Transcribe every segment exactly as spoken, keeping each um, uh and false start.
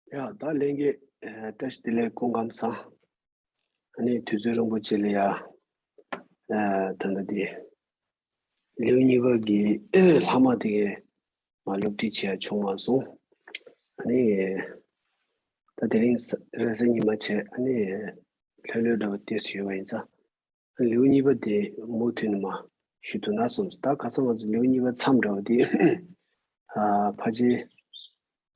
ཡ་ད་ལྷན་རྒྱས། ཨ་བཀྲ་ཤིས་བདེ་ལེགས། སྐུ་ཁམས་བཟང་། ཨ་ནི་དུས་ཚོད་རིང་པོ་ཅིག་ལ་ཡ། ཨ་ད་ལྟ་དེ་ལེའུ་གཉིས་པ་གི་ལྷག་མ་དེ་གའི་མ་སློབ་ཁྲིད་བྱས་བྱུང་མ་སོང་། ཨ་ནི་ད་དེ་རིང་ས་རེས་གཟའ་ཉི་མ་བྱས། ཨ་ནི་ལྷོད་ལྷོད་འདྲ་བོ་ཏོག་ཙམ་ཡོད་པ་ཡིན་ཙང་། ལེའུ་གཉིས་པ་དེ་མུ་མཐུད་ནས་མར་ཞུ་ཐུབ་ན་བསམ་སོང་། ད་ཁ་སང་ང་ཚོ་ལེའུ་གཉིས་པ་མཚམས་འདྲ་བོ་དེ། ཨ་ཕལ་ཆེར་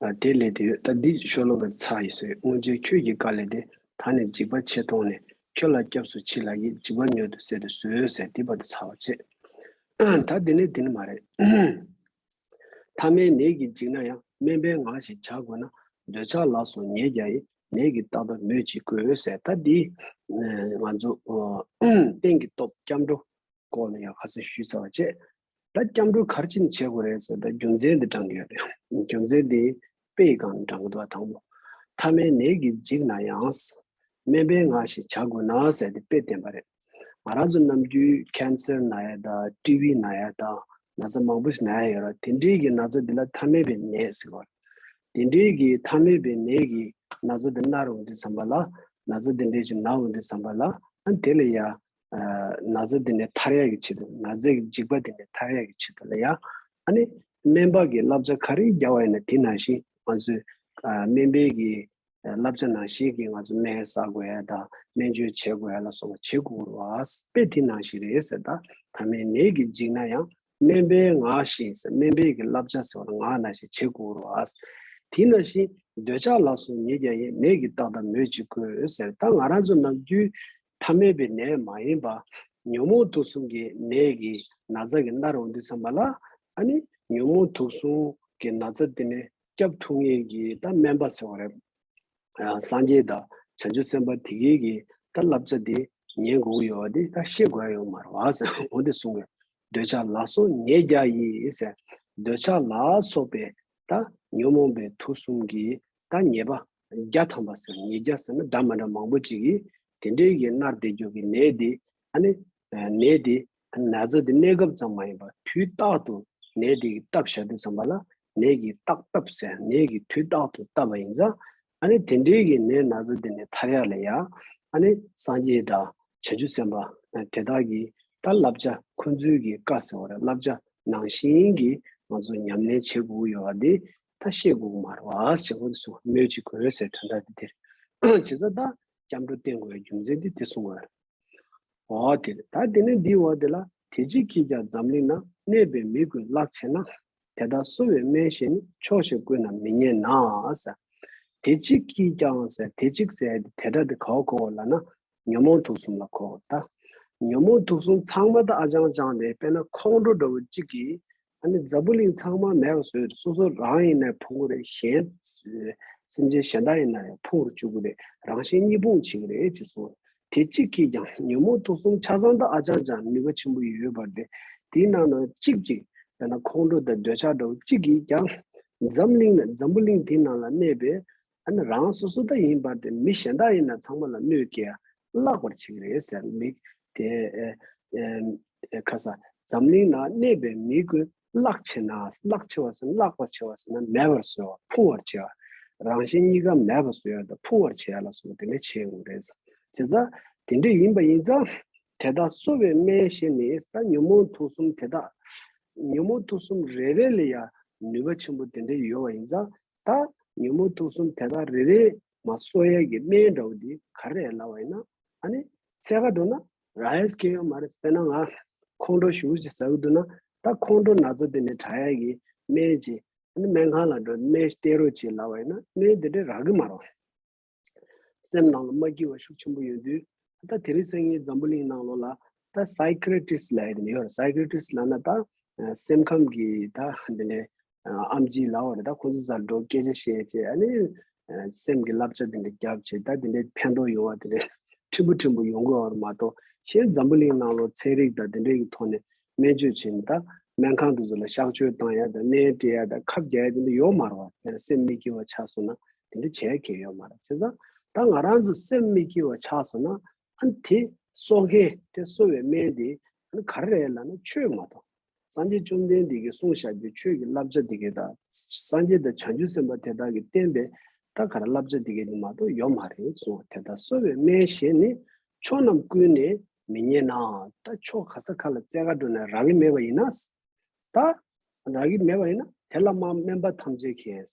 ཨ་དེ་སླེབས་བསྡད་ཡོད། ད་འདི་ཤོ་ལོ་ཀ་ཚར་ཡིན་ཟེར། སྔོན་ཆད་ཁྱོད་ཀྱི་དཀའ་ལས་དེ། ད་ནི་འཇིགས་པ་ཆེ་མཐོང་ནས། ཁྱོད་ལ་སྐྱབས་སུ་མཆི་ལགས་ཀྱིས། འཇིགས་པ་མྱུར་དུ་སེལ་དུ་གསོལ་ཟེར། དེ་བར་དུ་ཚར་བ་བྱས། ད་འདི་ནས་འདི་ནི་མ་རེད། ཐ་མལ་ནད་ཀྱིས་འཇིགས་ན་ཡང་། སྨན་པའི་ངག་བཞིན་བྱ་དགོས་ན། འདོད་ཆགས་ལག་སོགས་ཉེས་བརྒྱ་ཡི། ནད་ཀྱི་རྟག་སྟངས་སྨོས་ཅི་དགོས་ཟེར། ད་འདི་ང་ཚོ་གཏན་གྱི་སྟོབས་སྐྱབས་འགྲོ་སྐོར་ལ་ཡང་ཁ་སང་ཞུས་ཚར་བ་བྱས། ད་སྐྱབས་འགྲོ་ག་རེ་བྱས་ནས་བྱེད་དགོས་རེད་ཟེར། ད་རྒྱུ་མཚན་འདི་དྲངས་ཀྱི་ཡོད་རེད། རྒྱུ་མཚན་འདི་དཔེ་ཡི་སྒང་ནས་དྲངས་ཀྱི་འདུག་བ། དང་པོ། ཐ་མལ་ནད་ཀྱིས་འཇིགས་ན་ཡང་། སྨན་པའི་ངག་བཞིན་བྱ་དགོས་ན་ཟེར། དེ་དཔེ་བསྟན་པ་རེད། ང་རང་ཚོ་ནམ་རྒྱུན་ཁེན་སར་ན་ཡ་དང་། ཊི་བི་ན་ཡ་དང་། ན་ཚ་མང་པོ་ཞིག་ན་ཡ་ཡོད་རེད། དེ་འདྲའི་གི་ན་ཚ་འདི་ལ་ཐ་མལ་པའི་ནད་ཟེར་བ་རེད། དེ་འདྲའི་གི་ཐ་མལ་པའི་ནད་ཀྱི་ན་ཚ་འདི་ན་རུང་དུས་ཙམ་པ་ལ། ན་ཚ་དེ་འདྲའི་ཞིག་ན་འོང་དུས་ཙམ་པ་ལ། ཨ་དེ་ལ་ཡ་ན་ཚ་དེ་ནས་ཐར་ཡག་གི་ཆེད་དུ། ན་ཚ་གི་འཇིགས་པ་དེ་ནས་ཐར་ཡག་གི་ཆེད་དུ་ལ་ཡ། ཨ་ནི་སྨན་པ་གི་བསླབ་བྱ་ག་རེ་རྒྱག་པ་ཡིན་ན། དེ་ནང་བཞིན་ང་ཚོས་ཨ་སྨན་པའི་གི་བསླབ་བྱ་ནང་བཞིན་གྱི་ང་ཚོ་སྨན་ཟ་དགོས་ཡ་དང་། སྨན་བཅོས་བྱེད་དགོས་ཡ་ལ་སོགས་པ་བྱེད་དགོས་རེད་བ། དཔེ་དེ་ནང་བཞིན་རེད་ཟེར། ད་ཐ་མལ་ནད་ཀྱིས་འཇིགས་ན་ཡང་། སྨན་པའི་ངག་བཞིན་ཟེར། སྨན་པའི་གི་བསླབ་བྱ་ཟེར་བ་ལ་ངག་ནང་བཞིན་བྱེད་དགོས་རེད་བ། དེ་ནང་བཞིན་འདོད་ཆགས་ལག་སོགས་ཉེས་བརྒྱ་ཡི། ནད་ཀྱི་རྟག་སྟངས་སྨོས་ཅི་དགོས་ཟེར། ད་ང་རང་ཚོ་ནམ་རྒྱུན་ཐ་མལ་པའི་ནད་མ་ཡིན་པ། ཉོན་མོངས་དུག་གསུམ་གྱི་ནད་ཀྱི་ན་ཚ་གི་ན་རུང་དུས་ཙམ་པ་ལ། ཨ་ནི་ཉོན་མོངས་དུག་གསུམ་གྱི་ན་ཚ་དེ་ནས་སྐྱོབ་ཐུབ་མཁན་གྱི་ད་སྨན་པ་ཟེར་བ་རེད། ཨ་སངས་རྒྱས་དང་བྱང་ཆུབ་སེམས་དཔའ་དེ་གའི་གི་ད་བསླབ་བྱ་དེ་ཉན་དགོས་ཀྱི་ཡོད་པ་དེ་ད་ཤེས་དགོས་ཡ་ཡོད་མ་རེད་བ་ཟེར། འོ་དེ་གསུང་གི་ཡོད། འདོད་ཆགས་ལག་སོགས་ཉེས་བརྒྱ་ཡིས་ཟེར། འདོད་ཆགས་ལ་སོགས་པའི་ད་ཉོན་མོངས་པའི་དུག་གསུམ་གྱི་ད་ཉེས་པ་བརྒྱ་ཐམ་པ་ཟེར། ཉེས་བརྒྱ་ཟེར་ན་འདྲ་མི་འདྲ་མང་པོ་ཅིག་གིས་དེ་འདྲའི་གི་མནར་བསྡད་རྒྱུ་གི་ནད་དེ། ཨ་ནི་ནད་དེ་ན་ཚ་དེ་གནས་སྐབས་ཙམ་མ་ཡིན་པར་དུས་རྟག་ཏུ་ནད་དེ་གིས་བཏབ་བཞག་དུས་ཙམ་པ་ལ། ནད་ཀྱིས་རྟག་བཏབ་ཟེར། ནད་ཀྱིས་དུས་རྟག་ཏུ་བཏབ་པ་ཡིན་ཙང་། ཨ་ནི་དེ་འདྲའི་གི་ནད་ན་ཚ་དེ་ནས་ཐར་ཡག་ལ་ཡ། ཨ་ནི་སངས་རྒྱས་དང་བྱང་ཆུབ་སེམས་དཔའ་དེ་དག་གིས་ད་བསླབ་བྱ། ཁོང་ཚོའི་གི་བཀའ་ཟེར་བ་རེད། བསླབ་བྱ་ནང་བཞིན་གྱི་ང་ཚོ་ཉམས་ལེན་བྱེད་དགོས་ཡོད་པ་དེ་ད་ཤེས་དགོས་ཀྱི་མ་རེད་བ་ཟེར། འོ་དེ་གསུང་། སྨོས་ཅི་དགོས་ཟེར་དོན་དག་དེ་དེ་རེད། བྱས་ཙང་ད་སྐྱབས་འགྲོ་བསྟེན་དགོས་པའི་རྒྱུ་མཚན་དེ་དེ་གསུང་བ་རེད། འོ་དེ་རེད། ད་དེ་ནས་འདིའི་འོག་དེ་ལ། དེ་གཅིག་གིས་ཀྱང་འཛམ་གླིང་ན། གནས་པའི་མི་ཀུན་བརླག་བྱེད་ན། དེ་དག་གསོ་བའི་སྨན་བཞེས་ནས། ཆོག་ཤེས་བཀོད་ན་མི་ཉན་ན་ཟེར། དེ་གཅིག་གིས་ཀྱང་ཟེར། དེ་གཅིག་ཟེར་དེ་དེ་འདྲ་དེ་ག་པར་གོ་དགོས་ལབ་ན། ཉོན་མོངས་དུག་གསུམ་ལ་གོ་དགོས། ད་ཉོན་མོངས་དུག་གསུམ་ཚང་མ་ད་ཨ་ཅང་ཅང་དེ། དཔེར་ན་ཁོང་ཁྲོ་འདྲ་བོ་གཅིག་གིས། ཨ་ནི་འཛམ་བུ་གླིང་ཚང་མ་མེད་པ་བཟོས། སོ་སོ་རང་ཡིན་ན་ཕུང་གི་རེད། གཞན་སེམས་ཅན་གཞན་དག་ཡིན་ན་ཡང་ཕུང་བར་བཅུག་གི་རེད། རང་གཞན་གཉིས་ཕུང་བྱེད་ཀྱི་རེད་ཅེས་གསུངས། དེ་གཅིག་གིས་ཀྱང་། ཉོན་མོངས་དུག་གསུམ་ཆ་ཚང་ད་ཨ་ཅང་ཅང་ནུས་པ་ཆེན་པོ་ཡོད་པ་དེ། དེའི་ནང་ན་གཅིག་གཅིག་དཔེར་ན་ཁོང་ཁྲོ་དང་འདོད་ཆགས་འདྲ་བོ་གཅིག་གིས་ཀྱང་། འཛམ་གླིང་ན། འཛམ་བུ་གླིང་འདིའི་ནང་ལ་གནས་པའི། ཨ་ནི་རང་སོ་སོ་ད་ཡིན་པ་དེ། མི་གཞན་དག་ཡིན་ན་ཚང་མ་ལ་གནོད་སྐྱེལ། བརླག་པར་བྱེད་ཀྱི་རེད་ཟེར། མི་དེ་ཨེ་ཨེ་ཁ་ས་འཛམ་གླིང་ན་གནས་པའི་མི་ཀུན་བརླག་བྱེད་ན། བརླག་བྱེད་པ་ཟེར་ན། བརླག་པར་བྱེད་པ་ཟེར་ན་མེད་པར་བཟོ་བ། ཕུང་བར་བྱེད་པ། རང་གཞན་གཉིས་ཀ་མེད་པར་བཟོ་ཡ་དང་ཕུང་བར་བྱེད་ཡ་ལ་སོགས་པ་དེ་འདྲ་བྱེད་དགོས་རེད་ཟེར། བྱས་ཙང་དེ་འདྲ་ཡིན་པ་ཡིན་ཙང་། དེ་དག་གསོ་བའི་སྨན་བཞེས་ནས། ད་ཉོན་མོངས་དུག་གསུམ་དེ་དག་ཉོན་མོངས་དུག་གསུམ་རེ་རེ་ལ་ཡ་ནུས་པ་ཆེན་པོ་དེ་འདྲ་ཡོད་པ་ཡིན་ཙང་། ད་ཉོན་མོངས་དུག་གསུམ་དེ་དག་རེ་རེ་མར་གསོ་ཡས་ཀྱི་སྨན་འདྲ་བོ་འདི་ག་རེ་ལབ་པ་ཡིན་ན། ཨ་ནི་ཚད་ག་འགྲོ་ན་རག་ཡས་ཁེལ་ཡོད་མ་རེད། དཔེར་ན་ང་ཁོང་ཁྲོ་ཞེ་པོ་ཅིག་ཟ་གི་འདུག་ན། ད་ཁོང་ཁྲོ་ན་ཚ་དེ་ནས་དྲག་ཡས་ཀྱི་སྨན་ཅིག། ཨ་ནི་སྨན་ཁང་ལ་འགྲོ། སྨན་སྟེར་རོགས་བྱེད་ལབ་པ་ཡིན་ན། སྨན་དེ་འདྲ་རག་གི་མ་རེད། སེམས་ནང་ལ་མ་སྐྱིད་པ་ཤུགས་ཆེན་པོ་ཡོང་དུས། ད་དེ་རིང་སང་ཉིན་འཛམ་བུ་གླིང་ནང་ལོགས་ལ་ད་སའི་ཀི་ཡ་ཊི་རི་སི་ཊི་ལབ་ཡ་དེ་འདྲ་ཡོད་རེད། སའི་ཀི་ཡ་ཊི་རི་སི་ཊི་ལབ་ན་ད་སེམས་ཁམས་ཀྱི་ད་འདི་ནས་ཨེམ་ཆི་ལབ་པ་རེད། ད་ཁོང་ཚོ་སར་འགྲོ། སྐད་ཆ་བཤད་བྱས། ཨ་ནི་སེམས་ཀྱི་བསླབ་བྱ་དེ་འདྲ་བརྒྱབ་བྱས། ད་དེ་འདྲའི་ཕན་ཐོགས་ཡོང་བ་དེ་འདྲ་ཕྲན་བུ་ཕྲན་བུ་ཡོང་གི་ཡོད་རེད་མ་གཏོགས། གཞན་འཛམ་བུ་གླིང་ནང་ལོགས་ཚན་རིག་དང་དེ་འདྲའི་གི་ཐོག་ནས་སྨན་བཅོས་བྱས་ནས། ད་སྨན་ཁང་དེ་ཚོ་ལ་གཤགས་བཅོས་བཏང་ཡ་དང་། སྣེ་འདྲེད་ཡ་དང་། ཁབ་རྒྱག་ཡ་དེ་འདྲ་ཡོད་མ་རེད་བ། དཔེར་ན་སེམས་མི་སྐྱིད་པ་ཆགས་སོང་ན་དེ་འདྲ་བྱེད་ཡ་གང་ཡང་ཡོད་མ་རེད། བྱས་ཙང་ད་ང་རང་ཚོ་སེམས་མི་སྐྱིད་པ་ཆགས་སོང་ན། ཨ་ནི་དེ་གསོ་མཁན། དེ་གསོ་བའི་སྨན་དེ་ཨ་ནི་ག་རེ་རེད་ལབ་ན་ཆོས་མ་གཏོགས། སངས་རྒྱས་བཅོམ་ལྡན་འདས་ཀྱིས་གསུངས་བཞག་པའི་ཆོས་ཀྱི་བསླབ་བྱ་དེ་གའི་དང་། སངས་རྒྱས་དང་བྱང་ཆུབ་སེམས་དཔའ་དེ་དག་གིས་བསྟན་པའི་ད་ ད་ག་རེ་བསླབ་བྱ་འདི་གའི་ནི་མ་གཏོགས་ཡོད་མ་རེད་གསུངས། དེ་ལྟར་གསོ་བའི་སྨན་བཞེས་ནས། ཕྱོགས་རྣམས་ཀུན་ནས་མི་རྙེད་ན། ད་ཕྱོགས་ག་ས་ག་ལ་བཙལ་ག་འགྲོ་ན་རག་གི་མེད་པ་ཡིན་ན། ད་རག་གི་མེད་པ་ཡིན་ན་དེ་ལ་མར་སྨན་པ་ཐམས་ཅད་མཁྱེན།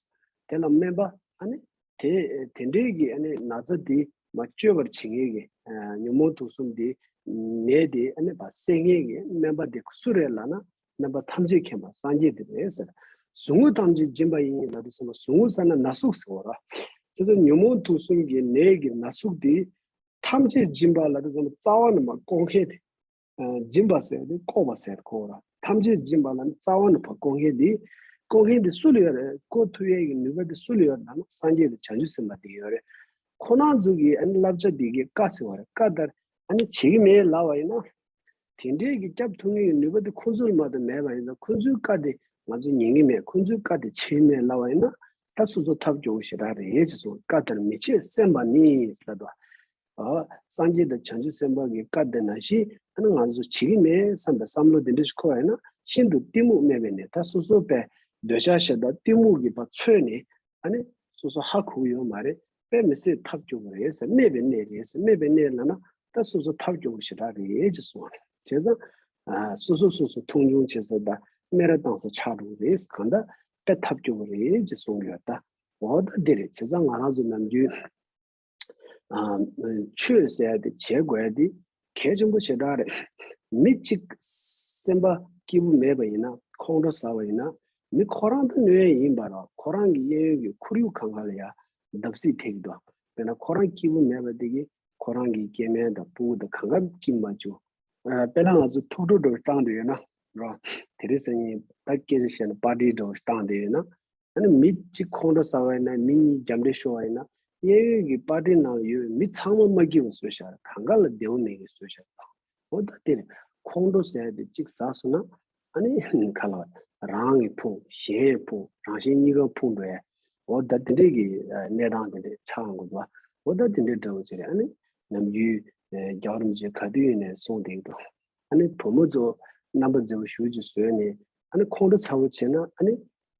དེ་ལ་སྨན་པ་ཨ་ནི་དེ་དེ་འདྲའི་གི་ཨ་ནི་ན་ཚ་འདི་མ་བཅོས་པར་བྱེད་མཁན་གྱི་ཨ་ཉོན་མོངས་དུག་གསུམ་འདི་ནད་འདི་ཨ་ནི་བ་སེལ་མཁན་གྱི་སྨན་པ་འདི་སུ་རེད་ལབ་ན། སྨན་པ་ཐམས་ཅད་མཁྱེན་པ་སངས་རྒྱས་འདི་རེད་ཟེར། ཟུག་རྔུ་ཐམས་ཅད་འབྱིན་པ་ཡིན་ལབ་དུས་ཙམ་པ་ཟུག་རྔུ་ཟེར་ན་ན་ཟུག་ཟེར་བ་ར། དེ་ཚོ་ཉོན་མོངས་དུག་གསུམ་གྱི་ནད་ཀྱི་ན་ཟུག་འདི་ཐམས་ཅད་འབྱིན་པ་ལབ་དུས་ཙམ་པ་རྩ་བ་ནས་མར་བཀོག་མཁན་དེ། ཨ་འབྱིན་པ་ཟེར་དེ་བཀོག་པ་ཟེར་གོ་ར། ཐམས་ཅད་འབྱིན་པ་ལབ་ན་རྩ་བ་ནས་ཕར་བཀོག་མཁན་དེ། བཀོག་མཁན་དེ་སུ་ལ་ཡོད་རེད། བཀོག་ཐུབ་ཡས་ཀྱི་ནུས་པ་དེ་སུ་ལ་ཡོད་རེད་ལབ་ན་སངས་རྒྱས་དང་བྱང་ཆུབ་སེམས་དཔའ་དེ་ཡོད་རེད། ཁོ་རང་ཚོ་གི་ཨ་ནི་བསླབ་བྱ་དེ་གའི་བཀའ་ཟེར་བ་རེད། བཀའ་ལྟར་ཨ་ནི་བྱེད་ཀྱི་མེད་ལབ་པ་ཡིན་ན། དེ་འདྲའི་གི་སྐྱབས་ཐུབ་མཁན་གྱི་ནུས་པ་དེ་ཁོ་ཚོ་ལ་མ་གཏོགས་མེད་པ་ཡིན་ཙང་། ཁོ་ཚོའི་བཀའ་དེ་ང་ཚོ་ཉན་གྱི་མེད། ཁོ་ཚོའི་བཀའ་དེ་བྱེད་ཀྱི་མེད་ལབ་པ་ཡིན་ན། ད་སོ་སོ་ཐབས་སྐྱོ་བོ་ཞེ་དྲག་རེད་ཅེས་གསུངས། བཀའ་ལྟར་མི་བྱེད་སེམས་པ་ནི་ལབ་དོ། ཨ་སངས་རྒྱས་དང་བྱང་ཆུབ་སེམས་དཔའ་གི་བཀའ་དེ་ནང་བཞིན་ཨ་ནི་ང་ཚོ་བྱེད་ཀྱི་མེད་བསམ་པའི་བསམ་བློ་དེ་འདྲ་ཞིག་འཁོར་བ་ཡིན་ན། ཤིན་ཏུ་གཏི་མུག་སྨད་པས་ནི། ད་སོ་སོ་པའི་འདོད་ཆགས་ཞེ་སྡང་གཏི་མུག་གིས་ཕར་འཚོས་ནས། ཨ་ནི་སོ་སོ་ཧ་གོ་གི་ཡོད་མ་རེད། དཔེ་མི་སྲིད་ཐབས་སྐྱོ་བོ་རེད་ཟེར། སྨད་པའི་གནས་རེད་ཟེར། སྨད་པའི་གནས་ལབ་ན་ད་སོ་སོ་ཐབས་སྐྱོ་བོ་ཞེ་དྲག་རེད་ཅེས་གསུངས་པ་རེད། བྱས་ཙང་ཨ་སོ་སོ་སོ་སོ་མཐོང་ཆུང་བྱེད་ས་དང་སྨད་ར་བཏང་ས་ཆགས་འགྲོ་གི་རེད། གང་ལྟར་དཔེ་ཐབས་སྐྱོ་བོ་རེད་ཅེས་གསུང་གི་ཡོད། ད་འོ་ད་འདི་རེད། བྱས་ཙང་ང་རང་ཚོ་ནམ་རྒྱུན་ཨ་ཆོས་ཟེར་ཡ་དེ་བྱེད་དགོས་ཡ་དེ་གལ་ཆེན་པོ་ཞེ་དྲག་རེད། མི་གཅིག་སེམས་པ་སྐྱིད་པོ་མེད་པ་ཡིན་ན། ཁོང་ཁྲོ་ཟ་བ་ཡིན་ན། མི་ཁོ་རང་ད་གནོད་ཡ་ཡིན་པ་རེད། ཁོ་རང་གི་གཡས་གཡོན་གྱི་ཁོར་ཡུག་གང་ག་ལ་ཡ་བརྡབ་གསིག་ཐེབས་ཀྱི་འདུག་དཔེར་ན་ཁོ་རང་སྐྱིད་པོ་མེད་པ་དེ་གིས་ཁོ་རང་གི་སྐྱེ་དམན་དང་ཕྲུ་གུ་དང་གང་ག་སྐྱིད་མ་བྱུང་། ཨ་དཔེར་ན་ང་ཚོ་ཐུགས་སྤྲོ་འདྲ་བོ་བཏང་བསྡད་ཡོད་ན་རེད། དེ་རིང་སང་ཉིན་ད་སྐད་ཆ་བཤད་ན་པར་ཊི་འདྲ་བོ་བཏང་བསྡད་ཡོད་ན། ཨ་ནི་མི་གཅིག་ཁོང་ཁྲོ་ཟ་བ་ཡིན་ན་མི་གཉིས་རྒྱབ་འདྲེ་ཤོར་བ་ཡིན་ན། གཡས་གཡོན་གྱི་པར་ཊི་ནང་ཡོད་མི་ཚང་མ་མ་སྐྱིད་པ་བཟོས་བཞག་གང་ག་ལ་བདེ་བོ་མེད་མཁན་བཟོས་བཞག་འོ་ད་དེ་རེད། ཁོང་ཁྲོ་ཟ་ཡ་དེ་གཅིག་ཟ་སོང་ན། ཨ་ནི་ག་ལ་བ་རང་གིས་ཕུང་གཞན་ཕུང་རང་གཞན་གཉིས་ཀ་ཕུང་འགྲོ་ཡ། འོ་ད་དེ་འདྲས་ཀྱི་གནས་སྟངས་དེ་འདྲས་ཆགས་ཡོང་གི་འདུག་འོ་ད་དེ་འདྲས་འདྲ་བོ་ཅིག་རེད། ཨ་ནི་ནམ་རྒྱུན་རྒྱལ་བ་རིན་པོ་ཆེ་ག་དུས་ཡིན་ནའི་གསུངས་བསྡད་ཀྱི་འདུག་ཨ་ནི་བུ་མོ་ཚོ་རྣམ་པ་མཛེས་པོ་ཞེ་པོ་ཅིག་བཟོས་ནས། ཨ་ནི་ཁོང་ཁྲོ་ཚ་པོ་བྱས་ན། ཨ་ནི་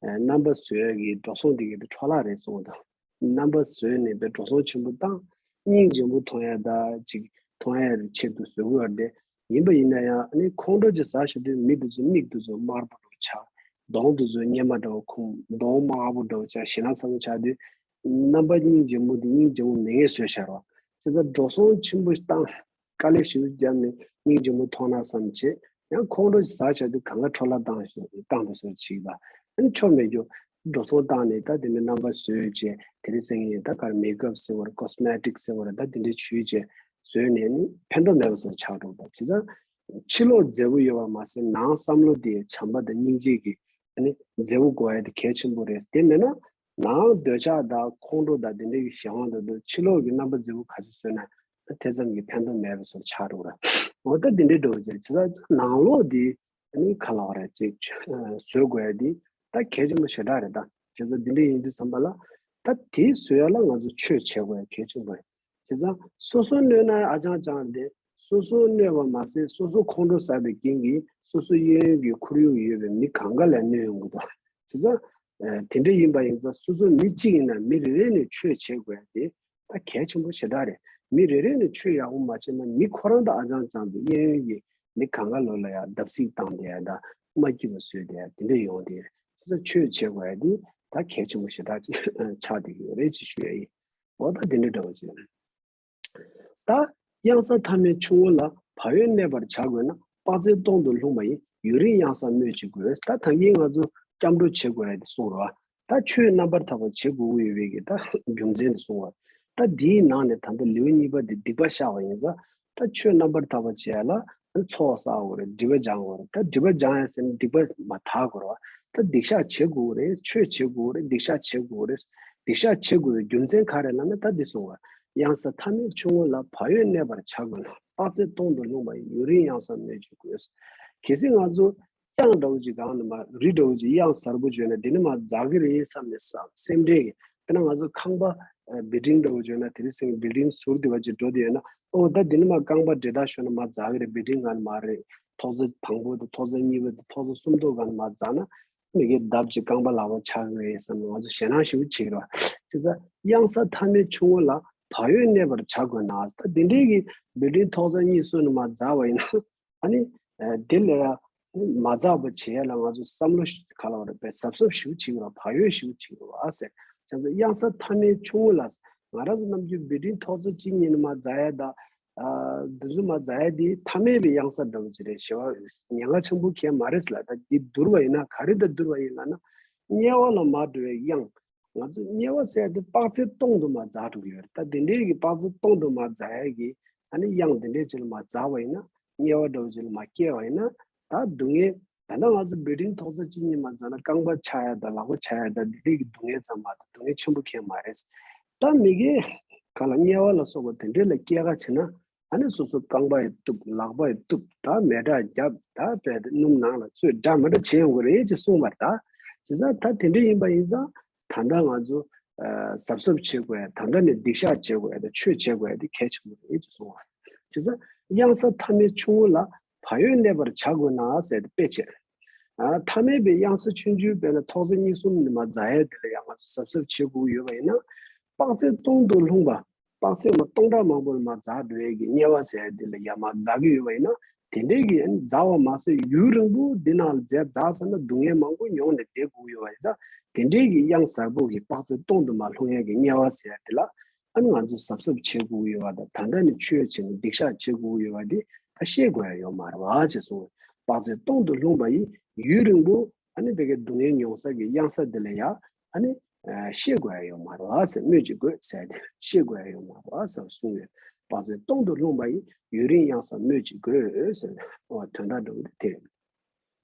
རྣམ་པ་བཟོ་ཡ་གི་འགྲོ་སོང་དེ་གི་དེ་འཕྲོ་བརླག་རེད་གསུངས་འདུག་རྣམ་པ་བཟོས་ནས་དཔེ་འགྲོ་སོང་ཆེན་པོ་བཏང་། སྙིང་རྗེ་མོ་མཐོང་ཡ་ད་ཅིག་མཐོང་ཡ་ཆེད་དུ་བཟོ་གི་ཡོད་རེད། ཡིན་པ་ཡིན་ན་ཡང་ཨ་ནི་ཁོང་ཁྲོ་ཅིག་ཟ་བྱེད་དུས་མི་དེ་ཚོ་མིག་དེ་ཚོ་དམར་པོ་འདྲ་བོ་ཆགས། གདོང་དེ་ཚོ་གཉེར་མ་འདྲ་བོ་ཁུམ། གདོང་དམར་པོ་འདྲ་བོ་ཆགས། ཞེད་སྣང་ཚ་པོ་ཆགས་དུས། རྣམ་པ་སྙིང་རྗེ་མོ་དེ་སྙིང་རྗེ་མོ་མེད་མཁན་བཟོས་བཞག་རོགས། བྱས་ཙང་འགྲོ་སོང་ཆེན་པོ་བཏང་། དཀའ་ལས་ཞེ་པོ་བརྒྱབ་ནས་སྙིང་རྗེ་མོ་མཐོང་ན་བསམ་བྱས། ཡང་ཁོང་ཁྲོ་ཟ་བྱ་དུས་གང་ག་འཕྲོ་བརླག་བཏང་བཏང་དུ་བཟོ་བྱེད་པ། ཨ་ནི་ཆོ་མེད་རྒྱུ། འགྲོ་སོང་བཏང་ནས་ད་དེ་ནས་རྣམ་པ་བཟོས་བྱས། དེ་རིང་སང་ཉིན་ད་གར་མེག་ཨབ་ཟེར་བ་རེད། ཀོ་སི་མེ་ཊིག་ཟེར་བ་རེད། ད་དེ་འདྲའི་བྱུས་བྱས་བཟོས་ནས་ནི་ཕན་ཐོགས་མེད་པ་བཟོ་ཆགས་འགྲོ་བ། བྱས་ཙང་ཕྱི་ལོགས་མཛེས་པོ་ཡོད་པ་མ་ཟད་ནང་བསམ་བློ་དེ་བྱམས་པ་དང་སྙིང་རྗེ་གི་ཨ་ནི་མཛེས་པོ་དགོས་ཡ་དེ་གལ་ཆེན་པོ་རེད། དེ་མེད་ན། ནང་འདོད་ཆགས་དང་ཁོང་ཁྲོ་དང་དེ་འདྲའི་གི་གཞན་དབང་དང་དུ་ཕྱི་ལོགས་ཀྱི་རྣམ་པ་མཛེས་པོ་ག་ཚོད་བཟོས་ན་དེ་ཙམ་གྱིས་ཕན་ཐོགས་མེད་པའི་བཟོ་ཆགས་འགྲོ་ར། འོ་ད་དེ་འདྲའི་འགྲོ་བ་ཅིག་བྱས་ཙང་ནང་ལོགས་དེ་ཨ་ནི་ག་ལ་བ་ར་ཅིག་བཟོ་དགོས་ཡ་དེ་ད་གལ་ཆེན་པོ་ཞེ་དྲག་རེད། ད་བྱས་ཙང་དེ་འདྲ་ཡིན་དུས་ཙམ་པ་ལ་ད་དེ་བཟོ་ཡ་ལ་ང་ཚོ་ཆོས་བྱེད་དགོས་ཡ་གལ་ཆེན་པོ་རེད། བྱས་ཙང་སོ་སོ་གནོད་ན་ཨ་ཅང་ཅང་དེ། སོ་སོ་གནོད་པ་མ་ཟད་སོ་སོ་ཁོང་ཁྲོ་ཟ་བའི་རྐྱེན་གྱིས་སོ་སོ་གཡས་གཡོན་གྱི་ཁོར་ཡུག་ཡོད་པའི་མི་གང་ག་ལ་གནོད་ཡོང་གི་འདུག་བྱས་ཙང་ཨ་དེ་འདྲ་ཡིན་པ་ཡིན་ཙང་སོ་སོ་མི་གཅིག་ཡིན་ན་མི་རེ་རེ་ནས་ཆོས་བྱེད་དགོས་ཡ་དེ་ད་གལ་ཆེན་པོ་ཞེ་དྲག་རེད། མི་རེ་རེ་ནས་ཆོས་ཡག་པོ་མ་བྱས་ན་མི་ཁོ་རང་ད་ཨ་ཅང་ཅང་དེ་གཡས་གཡོན་གྱི་མི་གང་ག་ལོ་ལ་ཡ་བརྡབ་གསིག་བཏང་བསྡད་ཡ་ད་མ་སྐྱིད་པ་བཟོས་བསྡད་ཡ་དེ་འདྲ་ཡོང་དེ། བྱས་ཙང་ཆོས་བྱེད་དགོས་ཡ་དེ་ད་གལ་ཆེན་པོ་ཞེ་དྲག་ཅིག་ཆགས་བསྡད་ཀྱི་ཡོད་རེད་ཅེས་ཞུ་ཡ་ཡིན། འོ་ད་དེ་འདྲ་འདྲ་བོ་ཅིག་ད་གཡང་ས་མཐའ་མེད་ཆུ་བོ་ལ། བག་ཡོད་གནས་པར་བྱ་དགོས་ན། དཔག་ཚད་སྟོང་དུ་ལྷུང་བ་ཡི། ཡུན་རིང་གཡང་སར་སྨོས་ཅི་དགོས། ད་ད་གིན་ང་ཚོ་སྐྱབས་འགྲོ་བྱེད་དགོས་ཡ་དེ་གསུངས་རོགས། ད་ཆོས་རྣམ་པར་དག་པ་བྱེད་དགོས་ཀྱི་ཡོད་པའི་གི་ད་རྒྱུ་མཚན་དེ་གསུངས་པ། ད་འདིའི་ནང་ནས་ད་ལྟ་ལེའུ་གཉིས་པ་དེ་སྡིག་པ་བཤགས་པ་ཡིན་ཙང་། ད་ཆོས་རྣམ་པར་དག་པ་བྱེད་ཡ་ལ་ཚོགས་བསགས་དགོས་རེད། སྒྲིབ་པ་སྦྱང་དགོས་རེད། ད་སྒྲིབ་པ་སྦྱང་ཡ་ཟེར་ན་སྡིག་པ་མར་དག་དགོས་རེད་བ། ད་སྡིག་བཤགས་བྱེད་དགོས་རེད། ཆོས་བྱེད་དགོས་རེད། སྡིག་བཤགས་བྱེད་དགོས་རེད། སྡིག་བཤགས་བྱེད་དགོས་པའི་རྒྱུ་མཚན་ག་རེ་ལབ་ན་ད་འདི་གསུངས་པ། གཡང་ས་མཐའ་མེད་ཆུ་བོ་ལ། བག་ཡོད་གནས་པར་བྱ་དགོས་ན། དཔག་ཚད་སྟོང་དུ་ལྷུང་བ་ཡི། ཡུན་རིང་གཡང་སར་སྨོས་ཅི་དགོས། གལ་སྲིད་ང་ཚོ་གཡང་འདྲ་བོ་ཅིག་སྒང་ནས་མར་རི་འདྲ་བོ་ཅིག་གཡང་གཟར་པོ་བྱོན་ན་འདི་ནས་མར་འཛེག་གི་རེད་བསམ་ནས་བསམ་སེམས་ཁྲལ་གྱི། དཔེར་ན་ང་ཚོ་ཁང་པ་ཨ་བིལ་ཌིང་འདྲ་བོ་བྱོན་ན་དེ་རིང་སང་བིལ་ཌིང་ཟུར་དེ་བ་ཅིག་འགྲོ་དེ་ཡོད་ན། ཨོ་ད་འདི་ནས་མར་རྐང་པ་འདྲེ་ཐག་ཤོར་ན་མར་འཛེག་གི་རེད། བིལ་ཌིང་སྒང་ནས་མར་རེད། ཐོག་ས་དང་པོ་དང་ཐོག་ས་གཉིས་པ་དང་ཐོག་ས་གསུམ་ཐོག་སྒང་ནས་མར་འཛེག་ན་མི་གའི་ལྡབ་ཅིག་རྐང་པ་ལག་པ་ཆག་གི་རེད་བསམ་ནས་ང་ཚོ་ཞེད་སྣང་ཞེ་པོ་བྱེད་ཀྱི་རེད་བ། བྱས་ཙང་གཡང་ས་མཐའ་མེད་ཆུང་ངུ་ལ་བག་ཡོད་གནས་པར་བྱ་དགོས་ན། ད་དེ་འདྲའི་གི་བེ་ཏྲིན་ཐོག་ས་གཉིས་གསུམ་ནས་མར་འཛེགས་པ་ཡིན་ན། ཨ་ནི་དེ་ལས་མ་འཛེགས་པ་བྱེད་ཡ་ལ་ང་ཚོ་བསམ་བློ་ག་ལ་བ་རེད་པས། གཟབ་གཟབ་ཞེ་པོ་བྱེད་དགོས་ར། བག་ཡོད་ཞེ་པོ་བྱེད་དགོས་ར་ཟེར། བྱས་ཙང་གཡང་ས་མཐའ་མེད་ཆུང་ངུ་ལ། ང་རང་ཚོ་ནམ་རྒྱུན་བེ་ཏྲིན་ཐོག་ས་གཅིག་གཉིས་ནས་མར་འཛེགས་ཡ་ད། ཨ་འདི་ཚོ་མར་འཛེགས་ཡ་དེ་མཐའ་མེད་པའི་གཡང་ས་འདྲ་བོ་ཅིག་རེད། ཞེ་པོ་ཉེན་ཁ་ཆེན་པོ་གང་ཡང་མ་རེད་ཟེར་ལ། ད་འདི་བསྡུར་བ་ཡིན་ན་ག་རེ་དང་བསྡུར་བ་ཡིན་ལབ་ན། དམྱལ་བ་ལ་མར་འགྲོ་བའི་གཡང་། ང་ཚོ་དམྱལ་བ་ཟེར་ཡ་དེ་དཔག་ཚད་སྟོང་དུ་མར་འཛེགས་འགྲོ་གི་ཡོད་རེད། ད་དེ་འདྲའི་གི་དཔག་ཚད་སྟོང་དུ་མར་འཛེགས་ཡ་གི་ཨ་ནི་གཡང་དེ་འདྲའི་ཅིག་ལ་མར་འཛེགས་པ་ཡིན་ན། དམྱལ་བ་འདྲ་བོ་ཅིག་ལ་མར་སྐྱེས་པ་ཡིན་ན། ད་སྡུག་བསྔལ་ད་ལྟ་ང་ཚོ་བེ་ཏྲིན་ཐོག་ས་གཅིག་གཉིས་མར་འཛེགས་ན་རྐང་པ་ཆག་ཡ་དང་ལག་པ་ཆག་ཡ་དང་འདི་འདྲའི་གི་སྡུག་བསྔལ་ཙམ་མ་གཏོགས་སྡུག་བསྔལ་ཆེན་པོ་གང་ཡང་མ་རེད། ད་མི་དགེ་ག་ལ་དམྱལ་བ་ལ་སོགས་པ་དེ་འདྲའི་ལ་སྐྱེ་ག་བྱེད་ན། ཨ་ནི་སོ་སོ་རྐང་པ་ཡིས་གཏུབ། ལག་པ་ཡིས་གཏུབ། ད་མེ་སྲེག་བརྒྱབ། ད་བལ་དེ་སྣུམ་ནང་ལ་བཙོས། འདྲ་མི་འདྲ་བྱེད་ཡོང་གི་རེད་ཅེས་གསུངས་པ་རེད། ད་བྱས་ཙང་ད་དེ་འདྲ་ཡིན་པ་ཡིན་ཙང་། ད་ལྟ་ང་ཚོ་ཨ་གཟབ་གཟབ་བྱེད་དགོས་ཡ། ད་ལྟ་ནས་སྡིག་བཤགས་བྱེད་དགོས་ཡ་དང་ཆོས་བྱེད་དགོས་ཡ་དེ་གལ་ཆེན་པོ་རེད་ཅེས་གསུངས་པ་རེད། བྱས་ཙང་གཡང་ས་མཐའ་མེད་ཆུང་ངུ་ལ་བག་ཡོད་གནས་པར་བྱ་དགོས་ན་ཟེར་ཏེ་དཔེ་བྱས། ཨ་མཐའ་མེད་པའི་གཡང་ས་ཆུང་ཆུང་དཔེར་ན་ཐོག་ས་གཉིས་གསུམ་ནས་མར་འཛེགས་ཡ་དེ་ལ་ཡང་ང་ཚོ་གཟབ་གཟབ་བྱེད་དགོས་ཡོད་པ་ཡིན་ན། དཔག་ཚད་སྟོང་དུ་ལྷུང་བ། དཔག་ཚད་མ་སྟོང་ཕྲག་མང་པོ་ལ་མར་འཛེགས་འགྲོ་ཡས་ཀྱི་དམྱལ་བ་ཟེར་ཡ་འདི་ལ་ཡར་མར་འཛེགས་ཀྱི་ཡོད་པ་ཡིན་ན། དེ་འདྲའི་གི་འཛེགས་པ་མ་ཟད་ཡུན་རིང་པོ་འདི་ནང་ལ་འཛེགས་འཛེགས་ཚར་ན་སྡུག་བསྔལ་མང་པོ་མྱོང་ནས་བསྡད་དགོས་ཡོད་པ་ཡིན་ཙང་། དེ་འདྲའི་གི་གཡང་གཟར་པོ་གི་དཔག་ཚད་སྟོང་དུ་མ་ལྷུང་ཡས་ཀྱི་དམྱལ་བ་ཟེར་ཡ་འདི་ལ། ཨ་ནི་ང་ཚོ་གཟབ་གཟབ་བྱེད་དགོས་ཀྱི་ཡོད་པ་དང་། ད་ལྟ་ནས་ཆོས་བྱས་ནས་སྡིག་བཤགས་བྱེད་དགོས་ཀྱི་ཡོད་པ་འདི་ད་ཤེས་དགོས་ཡ་ཡོད་མ་རེད་པ་ཅེས་གསུངས། དཔག་ཚད་སྟོང་དུ་ལྷུང་བ་ཡི་ཡུན་རིང་པོ། ཨ་ནི་དེ་གའི་སྡུག་བསྔལ་མྱོང་ས་གི་གཡང་ས་འདི་ལ་ཡ། ཨ་ནི་ཨ་ཤེས་དགོས་ཡ་ཡོད་མ་རེད་པ་ཟེར། སྨོས་ཅི་དགོས་ཟེར་ཏེ་ཤེས་དགོས་ཡ་ཡོད་མ་རེད་པ་ཟེར་གསུངས་ཡོད། དཔག་ཚད་སྟོང་དུ་ལྷུང་བ་ཡི་ཡུན་རིང་གཡང་ས་སྨོས་ཅི་དགོས་ཟེར་ནས། འོ་དོན་དག་འདྲ་བོ་དེ་རེད།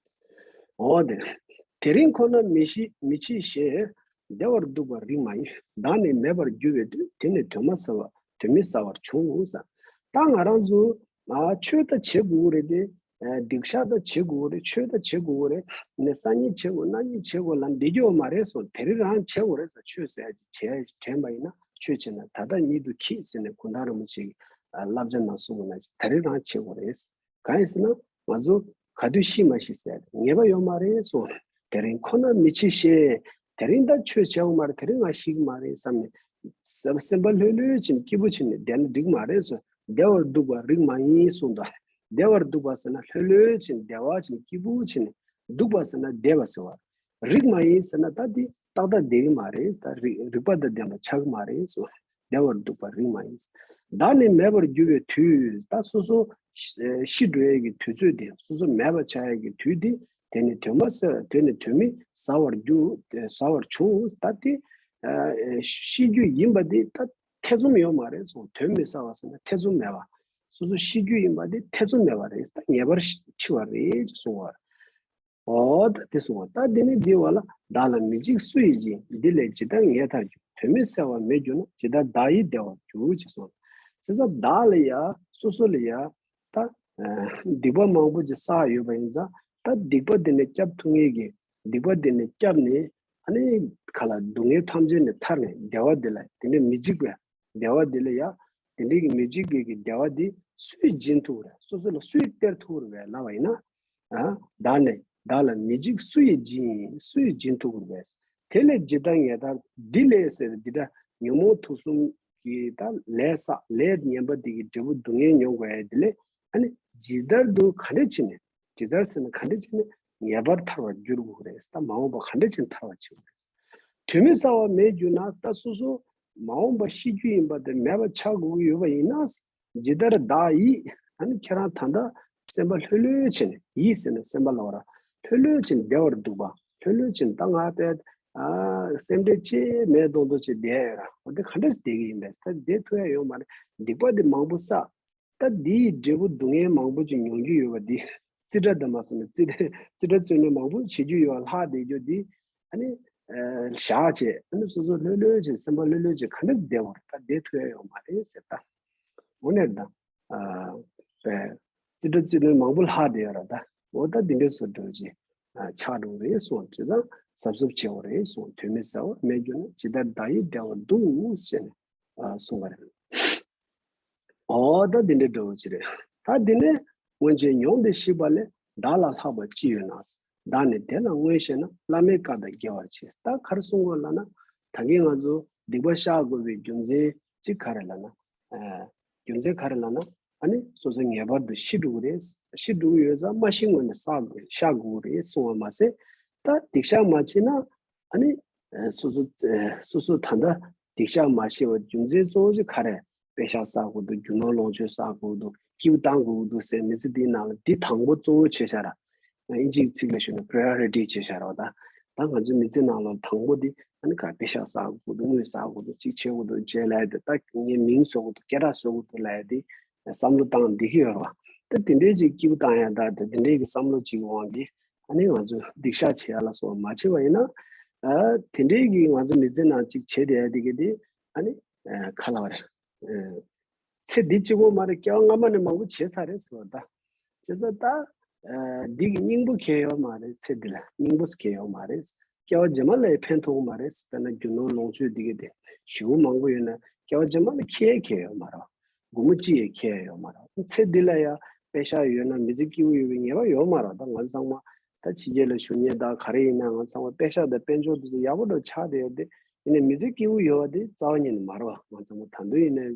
འོ་དེ། དེ་རིང་ཁོ་ན་མི་ཤི་མི་འཆི་ཞེས། བདེ་བར་འདུག་པ་རིགས་མ་ཡིན། བདག་ནི་མེད་པར་གྱུར་པའི་དུས། དེ་ནི་དོན་མ་ཟ་བ་དོན་མི་ཟ་བར་འབྱུང་ཟེར། ད་ང་རང་ཚོ་ཨ་ཆོས་ད་བྱེད་དགོས་རེད་དེ། ཨ་སྡིག་བཤགས་ད་བྱེད་དགོས་རེད། ཆོས་ད་བྱེད་དགོས་རེད། ནས་སང་ཉིན་བྱེད་དགོས། གནངས་ཉིན་བྱེད་དགོས་ལབ་བསྡད་རྒྱུ་ཡོད་མ་རེད་སོ། དེ་རིང་རང་བྱེད་དགོས་རེད་ཟེར། ཆོས་ཟེར་ཡ་ཅིག་བྱས་དྲན་པ་ཡིན་ན། ཆོས་བྱས་ན་ད་ལྟ་ཉིད་དུ་གྱིས་ཟེར་ནས་གུང་ཐང་རིན་པོ་ཆེ་གི་ཨ་བསླབ་བྱ་ནང་གསུངས་པ་ནང་བཞིན་ད་རིང་རང་བྱེད་དགོས་རེད། གང་ཡིན་ཟེར་ན། ང་ཚོ་ག་དུས་ཤི་མ་ཤི་ཟེར་ངེས་པ་ཡོད་མ་རེད་གསུངས། དེ་རིང་ཁོ་ན་མི་འཆི་ཞེས། དེ་རིང་ད་ཆོས་བྱེད་དགོས་མ་རེད། དེ་རིང་ང་ཤི་གི་མ་རེད་བསམ་ནས། སེམས་སེམས་པ་ལྷོད་ལྷོད་བྱས་ནས་སྐྱིད་པོ་བྱས་ནས་བསྡད་ན་འགྲིག་མ་རེད་གསུངས། བདེ་བར་འདུག་པ་རིགས་མ་ཡིན་གསུངས་དང་། བདེ་བར་འདུག་པ་ཟེར་ན་ལྷོད་ལྷོད་བྱས་ནས་བདེ་བ་བྱས་ནས་སྐྱིད་པོ་བྱས་ནས། འདུག་པ་ཟེར་ན་བསྡད་པ་ཟེར་བ། རིགས་མ་ཡིན་ཟེར་ན་ད་འདི་ཏག་ཏག་བསྡད་ཀྱི་མ་རེད། ད་རིགས་རིགས་པ་དང་ལྡན་པ་ཆགས་ཀྱི་མ་རེད་གསུངས། བདེ་བར་འདུག་པ་རིགས་མ་ཡིན། བདག་ནི་མེད་པར་གྱུར་པའི་དུས། ད་སོ་སོ་ཤི་འགྲོ་ཡས་ཀྱི་དུས་ཚོད་དེ། སོ་སོ་མེད་པ་ཆགས་ཡས་ཀྱི་དུས་དེ། དེ་ནི་དོན་མ་ཟ། དེ་ནི་དོན་མི་ཟ་བར་འགྱུར། ཟ་བར་འབྱུང་། ད་དེ་ཨ་ཤི་རྒྱུ་ཡིན་པ་དེ་ད་ཐེ་ཚོམ་ཡོད་མ་རེད་གསུངས། དོན་མི་ཟ་བ་ཟེར་ན་ཐེ་ཚོམ་མེད་པ། སོ་སོ་ཤི་རྒྱུ་ཡིན་པ་དེ་ཐེ་ཚོམ་མེད་པ་རེད། ད་ངེས་པར་འཆི་བ་རེད་ཅེས་གསུངས་པ། འོ་ད་དེ་གསུངས་པ། ད་དེ་ནི་འདི་བ་ལ། བདག་ལ་མི་འཇིགས་སུ་ཡིས་འཇིགས། འདི་ལས་ཇི་ལྟར་ངེས་ཐག་གཅོད། དོན་མི་གསལ་བ་མེད་གྱུར་ན། ཇི་ལྟར་བདག་ཡིད་བདེ་བར་འགྱུར། ཅེས་གསུངས། བྱས་ཙང་བདག་ལ་ཡ་སོ་སོ་ལ་ཡ་ད་ཨ་སྡིག་པ་མང་པོ་ཅིག་བསགས་ཡོད་པ་ཡིན་ཙང་། ད་སྡིག་པ་དེ་ནས་སྐྱབས་ཐུབ་མཁན་གྱི། སྡིག་པ་དེ་ནས་སྐྱབས་ནས་ཨ་ནི་ག་ལ་སྡུག་བསྔལ་ཐམས་ཅད་ནས་ཐར་ནས་བདེ་བ་དེ་ལ། དེ་ནས་མི་འཇིགས་པའི་བདེ་བ་དེ་ལ་ཡ། དེ་འདྲའི་གི་མི་འཇིགས་པའི་གི་བདེ་བ་འདི་སུས་སྦྱིན་ཐུབ་རེད། སོ་སོ་ལ་སུས་སྟེར་ཐུབ་རེད་ལབ་པ་ཡིན་ན། ཨ་བདག་ནི། བདག་ལ་མི་འཇིགས་སུ་ཡིས་སྦྱིན། སུས་སྦྱིན་ཐུབ་རེད། དེ་ལས་ཇི་ལྟར་ངེས་ཐག། འདི་ལས་ཟེར་འདི་འདྲ་ཉོན་མོངས་དུག་གསུམ་གྱི་ད་ལས་བསགས། ལས་ངན་པ་འདི་གི་འབྲས་བུ་སྡུག་བསྔལ་མྱོང་དགོས་ཡ་དེ་ལས། ཨ་ནི་ཇི་ལྟར་དུ་ག་འདྲ་བྱས་ནས། ཇི་ལྟར་ཟེར་ན་ག་འདྲ་བྱས་ནས་ངེས་པར་ཐར་བར་འགྱུར་དགོས་རེད། ད་མ་འོངས་པ་ག་འདྲ་བྱས་ནས་ཐར་བར་བྱེད་དགོས་རེད། དོན་མི་གསལ་བ་མེད་གྱུར་ན། ད་སོ་སོ་མ་འོངས་པ་ཤི་རྒྱུ་ཡིན་པ་དེ་མེད་པ་ཆགས་དགོས་ཀྱི་ཡོད་པ་ཡིན་ན། ཇི་ལྟར་བདག་ཡིད། ཨ་ནི་ཁྱེད་རང་ད་ལྟ་སེམས་པ་ལྷོད་ལྷོད་བྱས་ནས། ཡིད་ཟེར་ན་སེམས་པ་ལ་བ་ར། ལྷོད་ལྷོད་བྱས་ནས་བདེ་བར་འདུག་པ། ལྷོད་ལྷོད་བྱས་ནས་ད་ང་དཔེ་ཨ་སེམས་ཁྲལ་ཅི་མེད་མདོག་མདོག་བྱས་བསྡད་ཡོད་ར། འོ་དེ་ག་འདྲ་བསྡད་ཀྱི་ཡིན་པས། ད་བསྡད་ཐུབ་ཡ་ཡོད་མ་རེད། སྡིག་པ་དེ་མང་པོ་བསགས། ད་འདི་ཡི་འབྲས་བུ་སྡུག་བསྔལ་མང་པོ་ཅིག་མྱོང་རྒྱུ་ཡོད་པ་འདི། རྩིས་ཁྲ་དང་མ་སོང་ན་རྩིས་རྩིས་ཁྲ་རྩོད་ལེན་མང་པོ་བྱེད་རྒྱུ་ཡོད་པ་ལྷག་བསྡད་རྒྱུ་འདི། ཨ་ནི་ཨ་བཞག་བྱས། ཨ་ནི་སོ་སོ་ལྷོད་ལྷོད་བྱས། སེམས་པ་ལྷོད་ལྷོད་བྱས་ག་འདྲ་བསྡད་པ་རེད། ད་བསྡད་ཐུབ་ཡ་ཡོད་མ་རེད་ཟེར། ད་འོ་ནས་ད་ཨ་པའི་རྩིས་ཁྲ་རྩོད་ལེན་མང་པོ་ལྷག་བསྡད་ཡོད་ར། ད་འོ་ད་འདི་འདྲའི་བཟོ་འདྲ་ཅིག་ཨ་ཆགས་འགྲོ་གི་རེད་གསུངས། བྱས་ཙང་གཟབ་གཟབ་བྱེད་དགོས་རེད་གསུངས། དོན་མི་གསལ་བ་མེད་གྱུར་ན། ཇི་ལྟར་བདག་ཡིད་བདེ་བར་འདུག་ཟེར་ནས་ཨ་གསུངས་པ་རེད། འོ་ད་འདི་འདྲའི་འདྲ་བོ་ཅིག་རེད། ད་འདི་ནས་སྔོན་ཆད་མྱོང་སྟེ་ཤེས་པ་ལས། བདག་ལ་ལྷག་པ་ཅི་ཡོད་ན། བདག་ནི་དེ་ལ་མངོན་ཤེས་ན། བླ་མེད་བཀའ་དང་འགལ་བར་བྱེད། ད་ག་རེ་གསུང་དགོས་ལབ་ན། ད་གིན་ང་ཚོ་ སྡིག་པ་བཤགས་དགོས་པའི་རྒྱུ་མཚན་གཅིག་ག་རེ་ལབ་ན། རྒྱུ་མཚན་ག་རེ་ལབ་ན། ཨ་ནི་སོ་སོ་ངེས་པར་དུ་ཤི་འགྲོ་གི་རེད། ཤི་འགྲོ་གི་ཡོད་ཙང་མ་ཤི་སྔོན་ནས་བསགས་དགོས་བཤགས་དགོས་ཀྱི་རེད་གསུངས་པ་མ་ཟད། ད་སྡིག་བཤགས་མ་བྱས་ན། ཨ་ནི་སོ་སོ་སོ་སོ་ད་ལྟ་སྡིག་བཤགས་མ་བྱས་པ་རྒྱུ་མཚན་གཙོ་བོ་ཅིག་ག་རེ། དཔེ་བཤགས་བསགས་དགོས་འདུག་རྒྱུ་ནོར་ལོངས་སྤྱོད་བསགས་དགོས་འདུག་སྐྱིད་པོ་བཏང་དགོས་འདུག་ཟེར་མི་ཚེ་འདིའི་ནང་ལ་འདི་དང་པོ་གཙོ་བོ་བྱས་བཞག་ར། ཨིན་ཇིའི་ཚིག་ལ་ཞུས་ན་priority་བྱས་བཞག་ར་བ། ད་ད་ང་ཚོའི་མི་ཚེ་ནང་ལ་དང་པོ་འདི་ཨ་ནི་ག་དཔེ་བཤགས་བསགས་དགོས་འདུག་དངུལ་བསགས་དགོས་འདུག་གཅིག་བྱེད་དགོས་འདུག་བྱས་ལབ་ཡ་དེ། ད་ངའི་མིང་བཟོ་དགོས་འདུག་སྐད་གྲགས་བཟོ་དགོས་འདུག་ལབ་ཡ་དེ་བསམ་བློ་བཏང་བསྡད་ཀྱི་ཡོད་ར་བ། ད་དེ་འདྲའི་ཅིག་སྐྱིད་པོ་བཏང་ཡ་ད་དེ་འདྲའི་གི་བསམ་བློ་ཅིག་གི་དབང་གིས་ཨ་ནི་ང་ཚོས་སྡིག་བཤགས་བྱེད་ཡ་ལ་སོགས་པ་མ་བྱས་པ་ཡིན་ན། ཨ་དེ་འདྲའི་གི་ང་ཚོ་མི་ཚེ་ནང་ཅིག་བྱེད་བསྡད་ཡ་དེ་གི་དེ་ཨ་ནི་ཨ་ག་ལབ་རེད། ཨ་ཚེ་འདི་གཅིག་པོ་མ་རེད། སྐྱེ་བ་སྔ་མ་ནས་མང་པོ་བྱས་ཚར་རེད་ཟེར་བ་ད། བྱས་ཙང་ད་ཨ་འདི་གི་སྙིང་པོ་གང་ཡང་ཡོད་མ་རེད། ཚེ་འདི་ལ་སྙིང་པོ་གང་ཡང་ཡོད་མ་རེད། སྐྱེ་བ་རྗེས་མ་ལ་ཡང་ཕན་ཐོགས་མ་རེད། དཔེར་ན་རྒྱུ་ནོར་ལོངས་སྤྱོད་འདི་གི་དེ་ཞེ་པོ་མང་པོ་ཡོད་ན་སྐྱེ་བ་རྗེས་མ་ལ་ཁྱད་གང་ཡང་ཡོད་མ་རེད། སྒོར་མོ་གཅིག་ཡང་ཁྱད་ཡོད་མ་རེད། ཚེ་འདི་ལ་ཡང་དཔེ་བཞག་ཡོད་ན་མི་ཚེ་སྐྱིད་པོ་ཡོད་པའི་ངེས་པ་ཡོད་མ་རེད། ད་ང་ཚོ་ཚང་མ་ད་ཕྱི་རྒྱལ་ལ་བཞུགས་མཁན་དང་ག་རེ་ཡིན་ན་ང་ཚོ་ཚང་མ་དཔེ་བཞག་དང་དཔལ་འབྱོར་དེ་ཚོ་ཡག་པོ་འདྲ་ཆགས་བསྡད་ཡོད་དེ། ཡིན་ནའི་མི་ཚེ་སྐྱིད་པོ་ཡོད་པ་དེ་རྩ་བ་ཉིད་ནས་མ་རེད་བ། ང་ཚོ་ཚང་མ་ད་དུང་ཡིན་ནའི་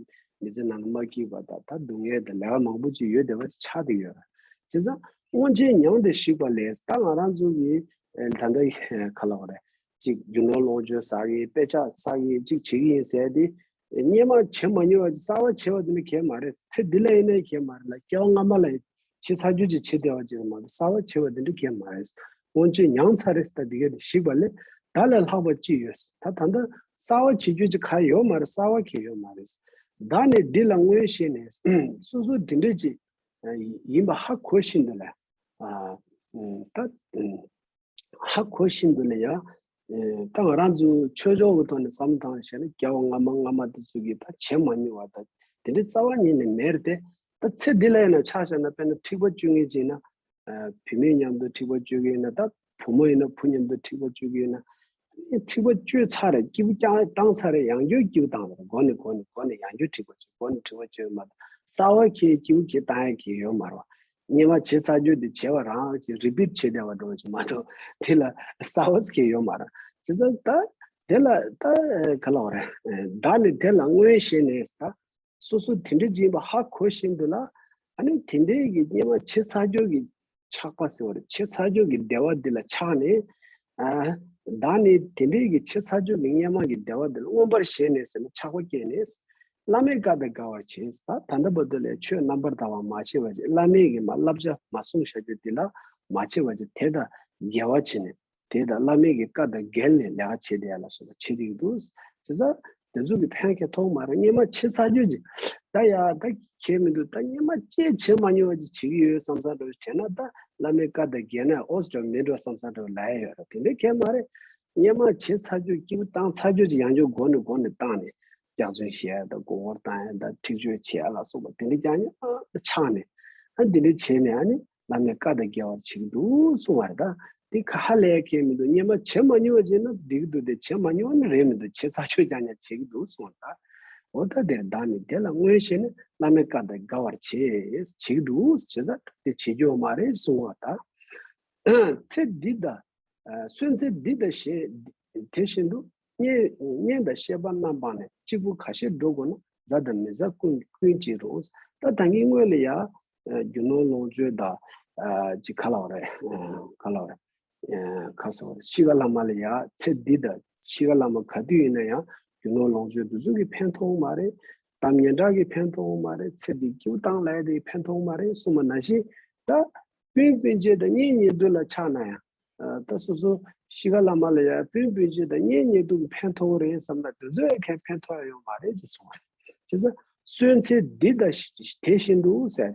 མི་ཚེ་ནང་ལ་མ་སྐྱིད་པ་དང་ད་སྡུག་བསྔལ་དང་ལས་ཀ་མང་པོ་ཅིག་ཡོད་བསྡད་པ་ཅིག་ཆགས་བསྡད་ཡོད་རེད། བྱས་ཙང་སྔོན་ཆད་མྱངས་ཏེ་ཞིག་པ་ལས་ད་ང་རང་ཚོ་གི་ད་ལྟ་ག་ལབ་དགོས་རེད། ཅིག་རྒྱུ་ནོར་ལོངས་སྤྱོད་བསགས་ཀྱི་དཔེ་ཆ་བསགས་ཀྱི་ཅིག་བྱེད་ཀྱི་ཡིན་ཟེར་ཏེ། སྔོན་མ་བྱེད་མ་མྱོང་བ་ཅིག་གསར་པ་བྱེད་པ་དེ་འདྲ་གང་ཡང་མ་རེད། ཚེ་འདི་ལ་ཡིན་ནའི་གང་ཡང་མ་རེད་ལ། སྐྱེ་བ་སྔ་མ་ལ་ཡིན་བྱེད་ཚར་རྒྱུ་ཅིག་བྱེད་བསྡད་པ་ཅིག་མ་གཏོགས་གསར་པ་བྱེད་པ་དེ་འདྲ་གང་ཡང་མ་རེད། སྔོན་ཆད་མྱངས་ཚར་རེད། ད་འདི་ག་ནས་ཞིག་པ་ལས་ད་ལས་ལྷག་པ་ཅི་ཡོད། ད་ད་ལྟ་གསར་པ་བྱེད་རྒྱུ་ཅིག་གང་ཡང་ཡོད་མ་རེད། གསར་པ་གང་ཡང་ཡོད་མ་རེད། ད་ནི་འདི་ལ་སྔོན་ཤེས་ནས་སོ་སོ་དེ་འདྲ་ཅིག་ཡིན་པ་ཧ་གོ་བཞིན་དུ་ལ། ད་ཧ་གོ་བཞིན་དུ་ལ་ཡ། ད་ང་རང་ཚོ་ཆོས་ཕྱོགས་ཀྱི་ཐོག་ནས་བསམ་བློ་བཏང་བྱས་ན་སྐྱེ་བ་སྔ་མ་སྔ་མ་དེ་ཚོ་གིས་ད་བྱེད་མ་མྱོང་བ་དང་དེ་འདྲའི་རྩ་བ་ཉིད་ནས་མེད་རེད་དེ། ད་ཚེ་འདི་ལ་ཡིན་ན་ཆ་བཞག་ན་དཔེར་ན་འཁྲིག་པ་སྤྱོད་མཁན་ཅིག་ཡིན་ན། བུད་མེད་མཉམ་དུ་འཁྲིག་པ་སྤྱོད་ཀྱི་ཡིན་ན། ད་བུ་མོ་ཡིན་ན་བུ་མཉམ་དུ་འཁྲིག་པ་སྤྱོད་ཀྱི་ཡིན་ན། འཁྲིག་པ་སྤྱོད་ཚར་རེད། སྐྱིད་པོ་ཀྱང་བཏང་ཚར་རེད། ཡང་བསྐྱར་སྐྱིད་པོ་བཏང་རེད། འགོ་ནས་འགོ་ནས་འགོ་ནས་ཡང་བསྐྱར་འཁྲིག་པ་སྤྱོད། འགོ་ནས་འཁྲིག་པ་སྤྱོད་མ་གཏོགས་གསར་པ་ཁྱེད་སྐྱིད་པོ་ཁྱེད་བཏང་ཡ་ཁྱེད་ཡོད་མ་རེད། སྔོན་མ་བྱས་ཚར་རྒྱུ་དེ་བྱས་པ་རང་ཅིག་རི་པིཊ་བྱས་བསྡད་པ་འདྲ་བོ་ཅིག་མ་གཏོགས་དེ་ལ་གསར་པ་ཁྱེད་ཡོད་མ་རེད། བྱས་ཙང་ད་དེ་ལ་ད་ག་ལབ་དགོས་རེད། ད་ནི་དེ་ལ་སྔོན་ཤེས་ནས་ད། སོ་སོ་དེ་འདྲ་ཅིག་ཡིན་པ་ཧ་གོ་བཞིན་དུ་ལ། ཨ་ནི་དེ་འདྲའི་གི་སྔོན་མ་བྱས་ཚར་རྒྱུ་གི་ཆགས་པ་ཟེར་བ་རེད། བྱས་ཚར་རྒྱུ་གི་བདེ་བ་འདི་ལ་ཆགས་ནས། ཨ་ད་ནི་དེ་འདྲའི་གི་བྱས་ཚར་རྒྱུ་གི་སྔོན་མ་གི་བདེ་བ་འདི་ལ་མངོན་པར་ཞེན་ནས་ཟེར་ནས་ཆགས་པ་སྐྱེས་ནས། བླ་མའི་བཀའ་དང་འགལ་བར་བྱས། ད་ད་ལྟ་བར་དུ་ལས་ཆོས་རྣམ་པར་དག་པ་མ་བྱས་པ་བྱས། བླ་མའི་གི་མ་བསླབ་བྱ་མ་གསུངས་བཞག་རྒྱུ་འདི་ལ་མ་བྱས་པ་བྱས། དེ་དང་འགལ་བ་བྱས་ནས། དེ་དང་བླ་མའི་གི་བཀའ་དང་འགལ་ནས་ལས་ཀ་བྱེད་བསྡད་ཡ་ལ་སོགས་པ་བྱེད་བསྡད་ཀྱི་འདུག་བྱས་ཙང་དེ་ཚོ་གི་ཕན་ཁེ་ཐོགས་མ་རེད། སྔོན་མ་བྱས་ཚར་རྒྱུ་ཅིག་ད་ཡ་ད་ཁྱད་མི་འདུག་ད་སྔོན་མ་ཅིག་བྱས་མ་མྱོང་བ་ཅིག་བྱེད་ཀྱི་ཡོད་བསམ་བསམ་འདྲ་བོ་བྱས་ན། ད་བླ་མའི་བཀའ་དང་འགལ་ན་ཨོ་ཙི་འདྲ་མི་འགྲོ་བསམ་བསམ་འདྲ་བོ་ལབ་ཡ་ཡོད་རེད། དེ་འདྲ་ཁྱད་མ་རེད། སྔོན་མ་བྱས་ཚར་རྒྱུ་སྐྱིད་པོ་བཏང་ཚར་རྒྱུ་ཅིག་ཡང་བསྐྱར་འགོ་ནས་འགོ་ནས་བཏང་ནས་སྐྱག་རྫུན་བཤད་ཡ་དང་མགོ་སྐོར་བཏང་ཡ་དང་འཁྲིག་སྤྱོད་བྱེད་ཡ་ལ་སོགས་པ་དེ་འདྲ་རྐྱང་རྐྱང་ཆགས་ནས། ཨ་འདི་འདྲ་བྱས་ནས་ཨ་ནི། བླ་མའི་བཀའ་དང་འགལ་བར་བྱེད་ཀྱི་འདུག་གསུང་བ་རེད། ད་འདི་ག་ཧ་ལས་ཁེལ་མི་འདུག་སྔོན་མ་བྱས་མ་མྱོང་བ་བྱས་ན་འགྲིག་གི་འདུག་དེ་བྱས་མ་མྱོང་ནི་རེད་མི་འདུག་བྱས་ཚར་ཆོག་ཀྱང་ཀྱང་བྱེད་ཀྱི་འདུག་གསུང་བ་རེད། ད་འོ་ད་དེར་བདག་ནི་དེ་ལ་སྔོན་ཤེས་ནས་བླ་མའི་བཀའ་དང་འགལ་བར་བྱེད་བྱེད་ཀྱི་འདུག་བྱས་ཙང་དེ་བྱེད་རྒྱུ་མ་རེད་གསུང་བ་རེད། ད་ཚེ་འདི་དང་། གསོན་ཚེ་འདི་དང་ཞེས་དེ་བཞིན་དུ། གཉེན་གཉེན་དང་བཤེས་པ་རྣམ་སྤངས་ནས། གཅིག་པུ་ཁ་ཤས་འགྲོ་དགོས་ན། མཛའ་དང་མི་མཛའ་ཀུན་ཀུན་གཅིག་རུང་། ད་ད་གིན་སྔོན་ལ་ཡ། རྒྱུ་ནོར་ལོངས་སྤྱོད་དང་། ཅིག་ག་ལབ་རེད། ག་ལབ་རེད། ཁ་སོ་ཤི་ཁ་ལ་མ་ལ་ཡ་ཚེ་འདི་དང་ཤི་ཁ་ལ་མ་ག་དུས་ཡིན་ན་ཡང་རྒྱུ་ནོར་ལོངས་སྤྱོད་འདི་ཚོ་གི་ཕན་ཐོགས་མ་རེད། གཏམ་སྙན་གྲགས་ཀྱི་ཕན་ཐོགས་མ་རེད། ཚེ་འདི་སྐྱིད་པོ་བཏང་ལབ་ཡ་དེ་ཕན་ཐོགས་མ་རེད་གསུངས་པ་ནང་བཞིན། ད་སྤུན་སྤུན་མཆེད་དང་གཉེན་ཉེ་དུ་ལ་ཆགས་ན་ཡང་། ད་སོ་སོ་ཤི་ཁ་ལ་མ་ལ་ཡ་སྤུན་སྤུན་མཆེད་དང་གཉེན་ཉེ་དུ་གི་ཕན་ཐོགས་རེད་བསམ་ན་དེ་ཚོ་ཡང་གའི་ཕན་ཐོགས་ཡ་ཡོད་མ་རེད་ཅེས་གསུངས་པ་རེད། བྱས་ཙང་གསོན་ཚེ་འདི་དང་དེ་བཞིན་དུ་ཟེར།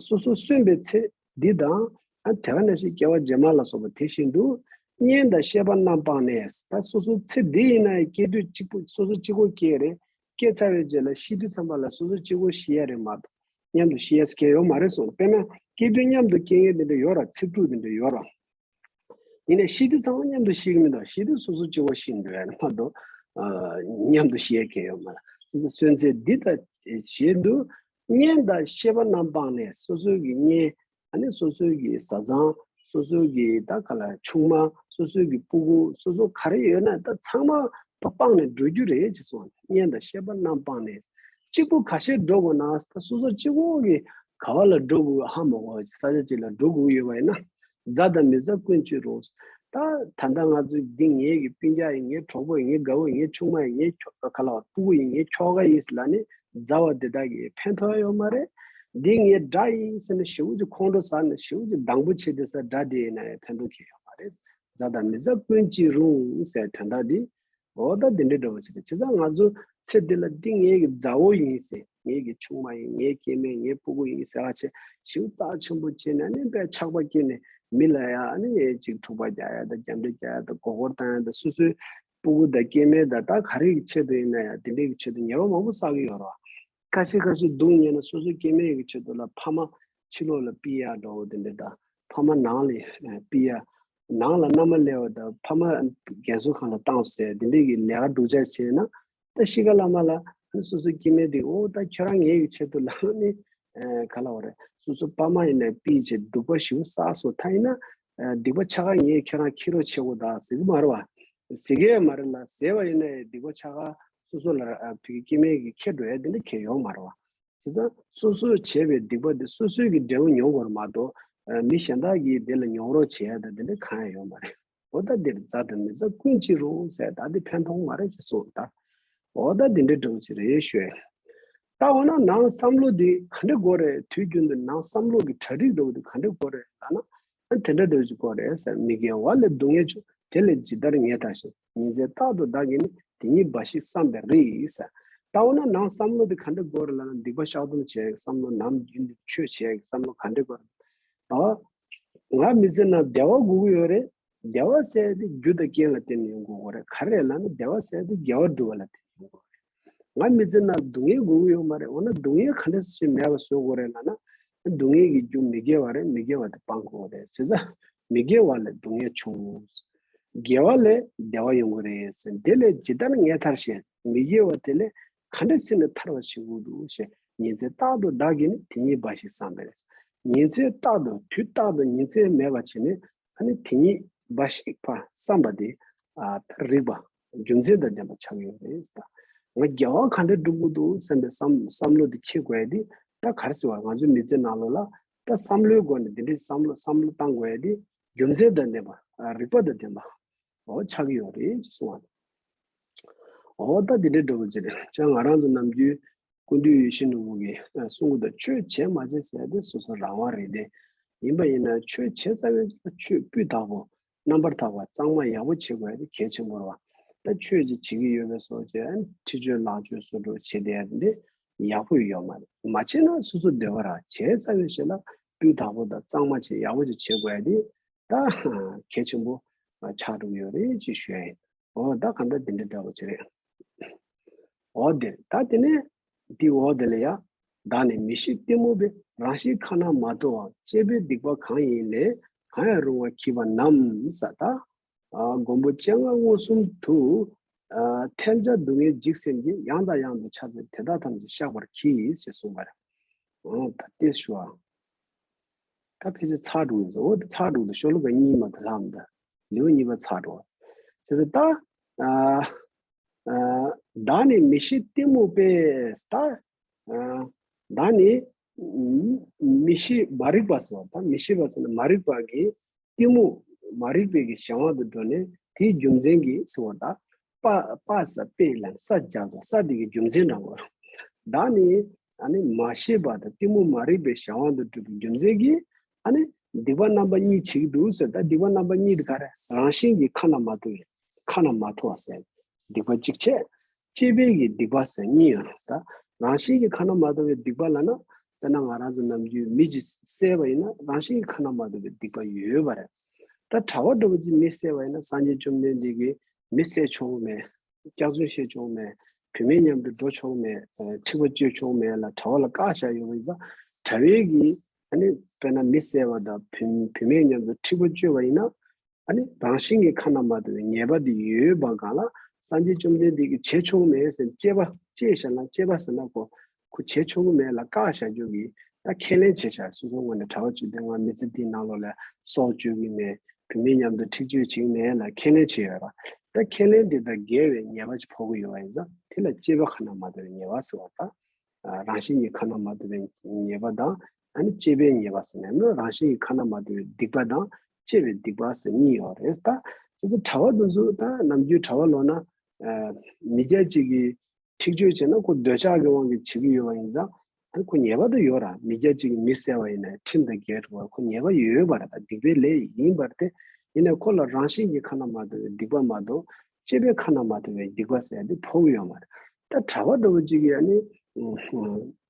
སོ་སོ་གསོན་པའི་ཚེ་འདི་དང་། དེ་ག་ནང་བཞིན་སྐྱེ་བ་རྗེས་མ་ལ་སོགས་པ་དེ་བཞིན་དུ། གཉེན་དང་བཤེས་པ་རྣམ་སྤངས་ནས། ད་སོ་སོ་ཚེ་འདི་ཡིན་ན་ཡང་སྐྱེ་དུས་གཅིག་པུ་སོ་སོ་གཅིག་པོ་སྐྱེས་རེད། སྐྱེས་ཚར་བའི་རྗེས་ལ་ཤི་དུས་ཙམ་པ་ལ་སོ་སོ་གཅིག་པོ་ཤི་ཡ་རེད་མ་གཏོགས། མཉམ་དུ་ཤི་ཡས་སྐལ་ཡོད་མ་རེད་གསུངས། དཔེར་ན་སྐྱེ་དུས་མཉམ་དུ་སྐྱེ་མཁན་དེ་འདྲ་ཡོད་ར། ཚེ་དྲུག་དེ་འདྲ་ཡོད་ར། ཡིན་ནའི་ཤི་དུས་ཚང་མ་མཉམ་དུ་ཤི་གི་མི་འདུག་ཤི་དུས་སོ་སོ་གཅིག་པོ་ཤི་འདུག་ཡ་མ་གཏོགས། མཉམ་དུ་ཤི་ཡས་སྐལ་ཡོད་མ་རེད། དེ་ཚོ་གསོན་ཚེ་འདི་ལྟ་བྱེད་དུས་གཉེན་དང་བཤེས་པ་རྣམ་སྤངས་ནས། སོ་སོའི་གི་གཉེན། ཨ་ནི་སོ་སོའི་གི་བཟའ་ཚང་། སོ་སོའི་གི་ད་ག་ལ་ཆུང་མ། སོ་སོའི་གི་སྤུ་གུ། སོ་སོ་ག་རེ་ཡོད་ན་ད་ཚང་མ། སྤངས་ནས་འགྲོ་རྒྱུ་རེད་ཅེས་གསུངས། གཉེན་དང་བཤེས་པ་རྣམས་སྤངས་ནས། གཅིག་པུ་ཁ་ཤས་འགྲོ་དགོས་ན་ད་སོ་སོ་གཅིག་པོ་གིས་ག་བ་ལ་འགྲོ་དགོས་ཧ་མ་གོ་བ་ཅིག་ས་ཆ་གཅིག་ལ་འགྲོ་དགོས་ཡོད་པ་ཡིན་ན། མཛའ་དང་མི་མཛའ་ཀུན་གཅིག་རུང་། ད་ད་ལྟ་ང་ཚོས་འདི་ངའི་གི་སྤུན་ཀྱག་ཡིན། ངའི་གྲོགས་པོ་ཡིན། ངའི་དགའ་བོ་ཡིན། ངའི་ཆུང་མ་ཡིན། ངའི་ཁྱོ་ག་ལ་བ་སྤུ་གུ་ཡིན། ངའི་ཁྱོ་ག་ཡིན་ཟེར་ལབ་ནས་མཛའ་བ་དེ་དག་གིས་ཕན་ཐོགས་ཡོད་མ་རེད། འདི་ངའི་དགྲ་ཡིན་ཟེར་ནས་ཞེ་པོ་ཅིག་ཁོང་ཁྲོ་ཟ་ནས་ཞེ་པོ་ཅིག་སྡང་པོ་བྱེད་དེ་ས་དགྲ་དེ་ཡིན་ན་ཡང་ཕན་ཐོགས་ཁེལ་ཡོད་མ་རེད། མཛའ་དང་མི་མཛའ་ཀུན་གཅིག་རུང་ཟེར་དོན་དག་འདི། འོ་ད་འདི་འདྲའི་འདྲ་བོ་ཅིག་རེད། བྱས་ཙང་ང་ཚོ་ཚེ་འདི་ལ་འདི་ངའི་གི་མཛའ་བོ་ཡིན་ཟེར། ངའི་གི་ཆུང་མ་ཡིན། ངའི་སྐྱེ་དམན། ངའི་སྤུ་གུ་ཡིན་ཟེར་བ་བྱས་ཞེ་པོ་རྩ་ཆེན་པོ་བྱས་ནས་ནི་དཔེ་ཆགས་པ་སྐྱེས་ནས་མི་ལ་ཡང་ཨ་ནི་ཅིག་འཁྲུག་པ་རྒྱག་ཡ་དང་རྒྱབ་འདྲེ་རྒྱག་ཡ་དང་མགོ་སྐོར་བཏང་ཡ་དང་སོ་སོའི་སྤུ་གུ་དང་སྐྱེ་དམན་དང་ད་ག་རེ་གི་ཆེད་དུ་ཡིན་ན་ཡང་དེ་འདྲའི་གི་ཆེད་དུ་ཉེས་པ་མང་པོ་བསགས་ཀྱི་ཡོད་རེད་བ། ཁ་ཤས་ཁ་ཤས་སྡུག་བསྔལ་ན་སོ་སོའི་སྐྱེ་དམན་གྱི་ཆེད་དུ་ལ་ཕ་མ་ཕྱི་ལོགས་ལ་ཕུད་ཡག་འདྲ་བོ་དེ་འདྲ་དང་ཕ་མ་ནང་ལ་ཕུད་ཡག་ནང་ལ་མནའ་མ་སླེལ་བ་དང་ཕ་མ་རྒན་གསོ་ཁང་ལ་བཏང་ཟེར་དེ་འདྲའི་གི་ལས་ཀ་སྡུག་ཅག་བྱས་ན་ད་ཤི་ཁ་ལ་མ་ལ་སོ་སོའི་སྐྱེ་དམན་དེ་འོ་ད་ཁྱོད་རང་ངའི་གི་ཆེད་དུ་ལ་ནི་ག་ལ་བ་རེད། སོ་སོ་ཕ་མ་ཡིན་ན་ཕུད་བྱས་སྡུག་པ་ཞེ་པོ་བསགས་སོང་། ད་ཡིན་ན་སྡིག་པ་ཆགས་ཁ་ངས་ཁྱོད་རང་འཁྱེར་རོགས་བྱེད་དགོས་ད་ཟེར་གི་མ་རེད་བ། ཟེར་གི་ཡང་མ་རེད་ལ་ཟེར་བ་ཡིན་ན་སྡིག་པ་ཆགས་ཁ་སོ་སོ་ལ་ཕ་གི་སྐྱེ་དམན་གྱིས་འཁྱེར་འགྲོ་ཡ་དེ་འདྲ་གང་ཡང་ཡོད་མ་རེད་བ། བྱས་ཙང་སོ་སོས་བྱས་པའི་སྡིག་པ་དེ་སོ་སོས་ཀྱི་འབྲས་བུ་མྱོང་དགོས་རེད་མ་གཏོགས་མི་གཞན་དག་གིས་དེ་ལ་མྱོང་རོགས་བྱེད་ཡ་ད་དེ་འདྲ་གང་ཡང་ཡོད་མ་རེད། འོ་ད་འདིར་མཛའ་དང་མི་མཛའ་ཀུན་གཅིག་རུང་ཟེར་ད་འདི་ཕན་ཐོགས་མ་རེད་ཅེས་གསུངས་ད། འོ་ད་འདི་འདྲའི་འདྲ་བོ་ཅིག་རེད་ཞུ། ད་འོ་ན་ནང་བསམ་བློ་འདི་ག་འདྲ་དགོས་རེད། དུས་རྒྱུན་དུ་ནང་བསམ་བློ་གི་གྲ་སྒྲིག་འདྲ་བོ་འདི་ག་འདྲ་དགོས་རེད་ལབ་ན། ཨ་དེ་འདྲ་འདྲ་བོ་ཅིག་དགོས་རེད་ཟེར། མི་དགེ་བ་ལས་སྡུག་བསྔལ་བྱུང་། དེ་ལས་ཇི་ལྟར་ངེས་ཐར་ཞིང་། ཉིན་མཚན་རྟག་ཏུ་བདག་གིས་ནི། དེ་ཉིད་འབའ་ཞིག་བསམ་པས་རིགས་ཟེར། ད་འོ་ན་ནང་བསམ་བློ་འདི་ག་འདྲ་དགོས་རེད་ལབ་ན་སྡིག་པ་བཤགས་སྡོམ་བྱེད་ཡག་གི་བསམ་བློ། ནམ་རྒྱུན་དུ་ཆོས་བྱེད་ཡག་གི་བསམ་བློ་ག་འདྲ་དགོས་རེད། ཨ། ང་མི་ཚེ་ནང་བདེ་བ་དགོས་ཀྱི་ཡོད་རེད། བདེ་བ་ཟེར་དེ་རྒྱུ་དང་རྐྱེན་ལ་བརྟེན་ནས་ཡོང་དགོས་ཀྱི་རེད། ག་རེ་ལབ་ན་བདེ་བ་ཟེར་དེ་དགེ་བ་སྒྲུབ་པ་ལ་བརྟེན་ནས་ཡོང་དགོས་ཀྱི་རེད། ང་མི་ཚེ་ནང་སྡུག་བསྔལ་དགོས་ཀྱི་ཡོད་མ་རེད། འོ་ན་སྡུག་བསྔལ་ག་འདྲ་ཞིག་མེད་པ་བཟོ་དགོས་རེད་ལབ་ན། སྡུག་བསྔལ་གྱི་རྒྱུ་མི་དགེ་བ་རེད། མི་དགེ་བ་དེ་སྤང་དགོས་རེད། བྱས་ཙང་མི་དགེ་བ་ལས་སྡུག་བསྔལ་བྱུང་། དགེ་བ་ལས་བདེ་བ་ཡོང་གི་རེད་ཟེར། དེ་ལས་ཇི་ལྟར་ངེས་ཐར་ཞེས། མི་དགེ་བ་དེ་ལས་ག་འདྲ་བྱས་ནས་ཐར་བར་བྱེད་དགོས་འདུག་ཞེས། ཉིན་མཚན་རྟག་ཏུ་བདག་གིས་ནི། དེ་ཉིད་འབའ་ཞིག་བསམ་པས་རེད། ཉིན་མཚན་རྟག་ཏུ་དུས་རྟག་ཏུ་ཉིན་མཚན་མེད་པ་བྱས་ནས་ཨ་ནི་དེ་ཉིད་འབའ་ཞིག་ཕར་བསམ་པ་དེ་ཨ་ད་རིག་པ་རྒྱུ་མཚན་དང་ལྡན་པ་ཆགས་ཡོད་རེད། ད་ང་དགེ་བ་ག་འདྲ་སྒྲུབ་དགོས་འདུག་བསམ་པའི་བསམ་བསམ་བློ་དེ་འཁྱེར་དགོས་ཡ་དེ་ད་ག་རེ་ཟེར་བ། ང་ཚོའི་མི་ཚེ་ནང་ལོགས་ལ་ད་བསམ་བློའི་སྒོ་ནས་འདི་འདྲའི་བསམ་བློ་བསམ་བློ་བཏང་དགོས་ཡ་དེ་རྒྱུ་མཚན་དང་ལྡན་པ། ཨ་རིག་པ་དང་ལྡན་པ་འོ་ཆགས་ཀྱི་ཡོད་རེད་ཅེས་གསུངས་པ། འོ་ད་འདི་འདྲའི་འདྲ་བོ་ཅིག་རེད། ཅང་ང་རང་ཚོ་ནམ་རྒྱུན་སྐུ་མདུན་ཡིད་བཞིན་ནོར་བུ་གིས་གསུང་གི་འདུག་ཆོས་བྱེད་མ་བྱེད་ཟེར་དེ་སོ་སོ་རང་དབང་རེད་དེ། ཡིན་པ་ཡིན་ན་ཆོས་བྱེད་ཚར་བའི་རྗེས་ལ་ཆོས་སྤུས་དག་པོ་རྣམ་པར་དག་པ་གཙང་མ་ཡག་པོ་བྱེད་དགོས་ཡ་དེ་གལ་ཆེན་པོ་རེད་བ། ད་ཆོས་ཅིག་བྱེད་ཀྱི་ཡོད་པའི་བཟོ་བྱས་ཁྲི་གཅོད་ལག་གཅོད་བཟོ་འདྲ་བྱེད་བསྡད་ཡ་དེ་ཡག་པོ་ཡོད་མ་རེད། མ་བྱེད་ན་སོ་སོ་འདོད་པ་རེད། བྱས་ཚར་བའི་རྗེས་ལ་སྤུས་དག་པོ་དང་གཙང་མ་བྱེད་ཡག་པོ་ཅིག་བྱེད་དགོས་ཡ་དེ་ད་གལ་ཆེན་པོ་ཆགས་འགྲོ་གི་ཡོད་རེད་ཅེས་ཞུ་ཡ་ཡིན། འོ་ད་གང་ལྟར་འདི་འདྲ་འདྲ་བོ་ཅིག་རེད། འོ་དེ་ད་དེ་ནས་འདི་འོ་དེ་ལ་ཡ། བདག་ནི་མི་ཤེས་གཏི་མུག་པས། རང་བཞིན་ཁ་ན་མ་ཐོ་བ། གཅེས་པའི་སྡིག་པ་གང་ཡིན་ལས། གང་ཡང་རུང་བར་གྱིས་པ་རྣམས་ཟེར། ད་ཨ་མགོན་པོ་སྤྱན་སྔ་མངོན་སུམ་དུ་ཨ་ཐལ་སྦྱར་སྡུག་བསྔལ་འཇིགས་སེམས་ཀྱིས། ཡང་དང་ཡང་དུ་ཕྱག་འཚལ་དེ་དག་ཐམས་ཅད་བཤགས་པར་གྱིས་ཞེས་གསུངས་པ་རེད། འོ་ད་དེ་ཞུ་བ། ད་ཕལ་ཆེར་ཚར་འགྲོ་གི་འདུག་འོ་དེ་ཚར་འགྲོ་གི་འདུག་ཤོ་ལོ་ཀ་གཉིས་མ་གཏོགས་ལྷག་མི་འདུག་ལེའུ་གཉིས་པ་ཚར་འགྲོ། བྱས་ཙང་ད། ཨ། ཨ། བདག་ནི་མི་ཤེས་གཏི་མུག་པས། ད། ཨ། བདག་ནི་མི་ཤེས་མ་རིག་པ་ཟེར་བ། ད་མི་ཤེས་པ་ཟེར་ན་མ་རིག་པ་གི་གཏི་མུག་མ་རིག་པའི་གི་གཞན་དབང་དུ་འགྲོ་ནས་དེའི་རྒྱུ་མཚན་གྱིས་ཟེར་བ། ད་པ་པ་ས་པས་ལ་ས་རྒྱག་དང་ས་དེ་གི་རྒྱུ་མཚན་འདྲ་བོ། བདག་ནི་ཨ་ནི་མ་ཤེས་པ་དང་གཏི་མུག་མ་རིག་པའི་གཞན་དབང་དུ་གྲུབ་པའི་རྒྱུ་མཚན་གྱིས་ཨ་ནི་སྡིག་པ་རྣམ་པ་གཉིས་བྱེད་ཀྱི་འདུག་ཟེར། ད་སྡིག་པ་རྣམ་པ་གཉིས་དེ་ག་རེ། རང་བཞིན་གྱིས་ཁ་ན་མ་ཐོ་བའི་ཁ་ན་མ་ཐོ་བ་ཟེར། སྡིག་པ་གཅིག་བྱས། གཅེས་པའི་གི་སྡིག་པ་ཟེར་གཉིས་ཡོད་རེད། ད་རང་བཞིན་གྱིས་ཁ་ན་མ་ཐོ་བའི་སྡིག་པ་ལབ་ན། དཔེར་ན་ང་རང་ཚོ་ནམ་རྒྱུན་མི་གཅིག་བསད་པ་ཡིན་ན་རང་བཞིན་གྱིས་ཁ་ན་མ་ཐོ་བའི་སྡིག་པ་ཡོད་པ་རེད། ད་གྲྭ་པ་འདྲ་བོ་གཅིག་མི་བསད་པ་ཡིན་ན་སངས་རྒྱས་བཅོམ་ལྡན་འདས་ཀྱིས་མི་བསད་ཆོག་གི་མེད། སྐྱག་རྫུན་བཤད་ཆོག་གི་མེད། བུད་མེད་མཉམ་དུ་འགྲོ་ཆོག་གི་མེད། ཨ་འཁྲིག་པ་སྤྱོད་ཆོག་གི་མེད་ལབ་གྲྭ་པ་ལ་བཀག་བཞག་ཡོད་པ་ཡིན་ཙང་གྲྭ་པས་ཀྱིས་ཨ་ནི་དཔེར་ན་མི་བསད་པ་དང་བུད་བུད་མེད་མཉམ་དུ་འཁྲིག་པ་སྤྱོད་པ་ཡིན་ན། ཨ་ནི་རང་བཞིན་གྱིས་ཁ་ན་མ་ཐོ་བའི་ཉེས་པ་དེ་ཡོད་པ་སྒང་ལ་སངས་རྒྱས་བཅོམ་ལྡན་འདས་ཀྱིས་བྱེད་ཆོག་གི་མེད་ཟེར། གཅེས་པ་གཅེས་བཞག་ན་གཅེས་པ་ཟེར་ན་ཁོ་ཁོ་བྱེད་ཆོག་གི་མེད་ལབ་བཀག་བཞག་རྒྱུ་གི་ད་ཁས་ལེན་བྱས་བཞག་སོ་སོའི་ངོས་ནས་གྲྭ་པ་བཅུ་བདུན་ང་མི་ཚེ་འདིའི་ནང་ལོགས་ལ་སྲོག་གཅོད་ཀྱི་མེད། བུད་མེད་མཉམ་དུ་འཁྲིག་སྤྱོད་བྱེད་ཀྱི་མེད་ལབ་ཁས་ལེན་བྱས་ཡོད་ར། ད་ཁས་ལེན་དེ་དང་འགལ་བའི་ཉེས་པ་ཅིག་ཕོག་གི་ཡོད་པ་ཡིན་ཙང་དེ་ལ་སྐྱེས་པའི་ཁ་ན་མ་ཐོ་བའི་ཉེས་པ་ཟེར་བ་དང་། རང་བཞིན་གྱིས་ཁ་ན་མ་ཐོ་བའི་ཉེས་པ་དང་ཨ་ནི་སྐྱེས་པའི་ཉེས་པ་ཟེར་ནས་ནི་རང་བཞིན་གྱིས་ཁ་ན་མ་ཐོ་བའི་སྡིག་པ་དང་སྐྱེས་པའི་སྡིག་པ་ཟེར་གཉིས་ཡོད་རེད་ད། བྱས་ཙང་གྲྭ་པ་དེ་ཚོ་ད་ནམ་རྒྱུན་གྲྭ་པ་ལོག་ན་མི་སྐྱ་གཅིག་གིས་འཁྲིག་སྤྱོད་བྱས་ན་ཁོ་འདོད་ཆགས་ཀྱི་དབང་གིས་བྱེད་ཀྱི་ཡོད་པ་ཡིན་ཙང་ཨ་ནི་ཁོ་ཉེས་པ་དེ་ཡོད་ར། མི་སྐྱ་གཅིག་གིས་མི་བསད་པ་ཡིན་ན་ཁྲིམས་དང་འགལ་འགྲོ་བ་ཁོ་ཉེས་པ་ཡོད་པ་རེད་ད། སྡིག་པའི་ལས་ཡིན་པར་ཏེ། ཡིན་ནའི་ཁོ་ལ་རང་བཞིན་གྱིས་ཁ་ན་མ་ཐོ་བའི་སྡིག་པ་མ་གཏོགས་སྐྱེས་པའི་ཁ་ན་མ་ཐོ་བའི་སྡིག་པ་ཟེར་ཡ་དེ་ཕོག་གི་ཡོད་མ་རེད། ད་གྲྭ་པ་འདྲ་བོ་གཅིག་གིས་ཨ་ནི་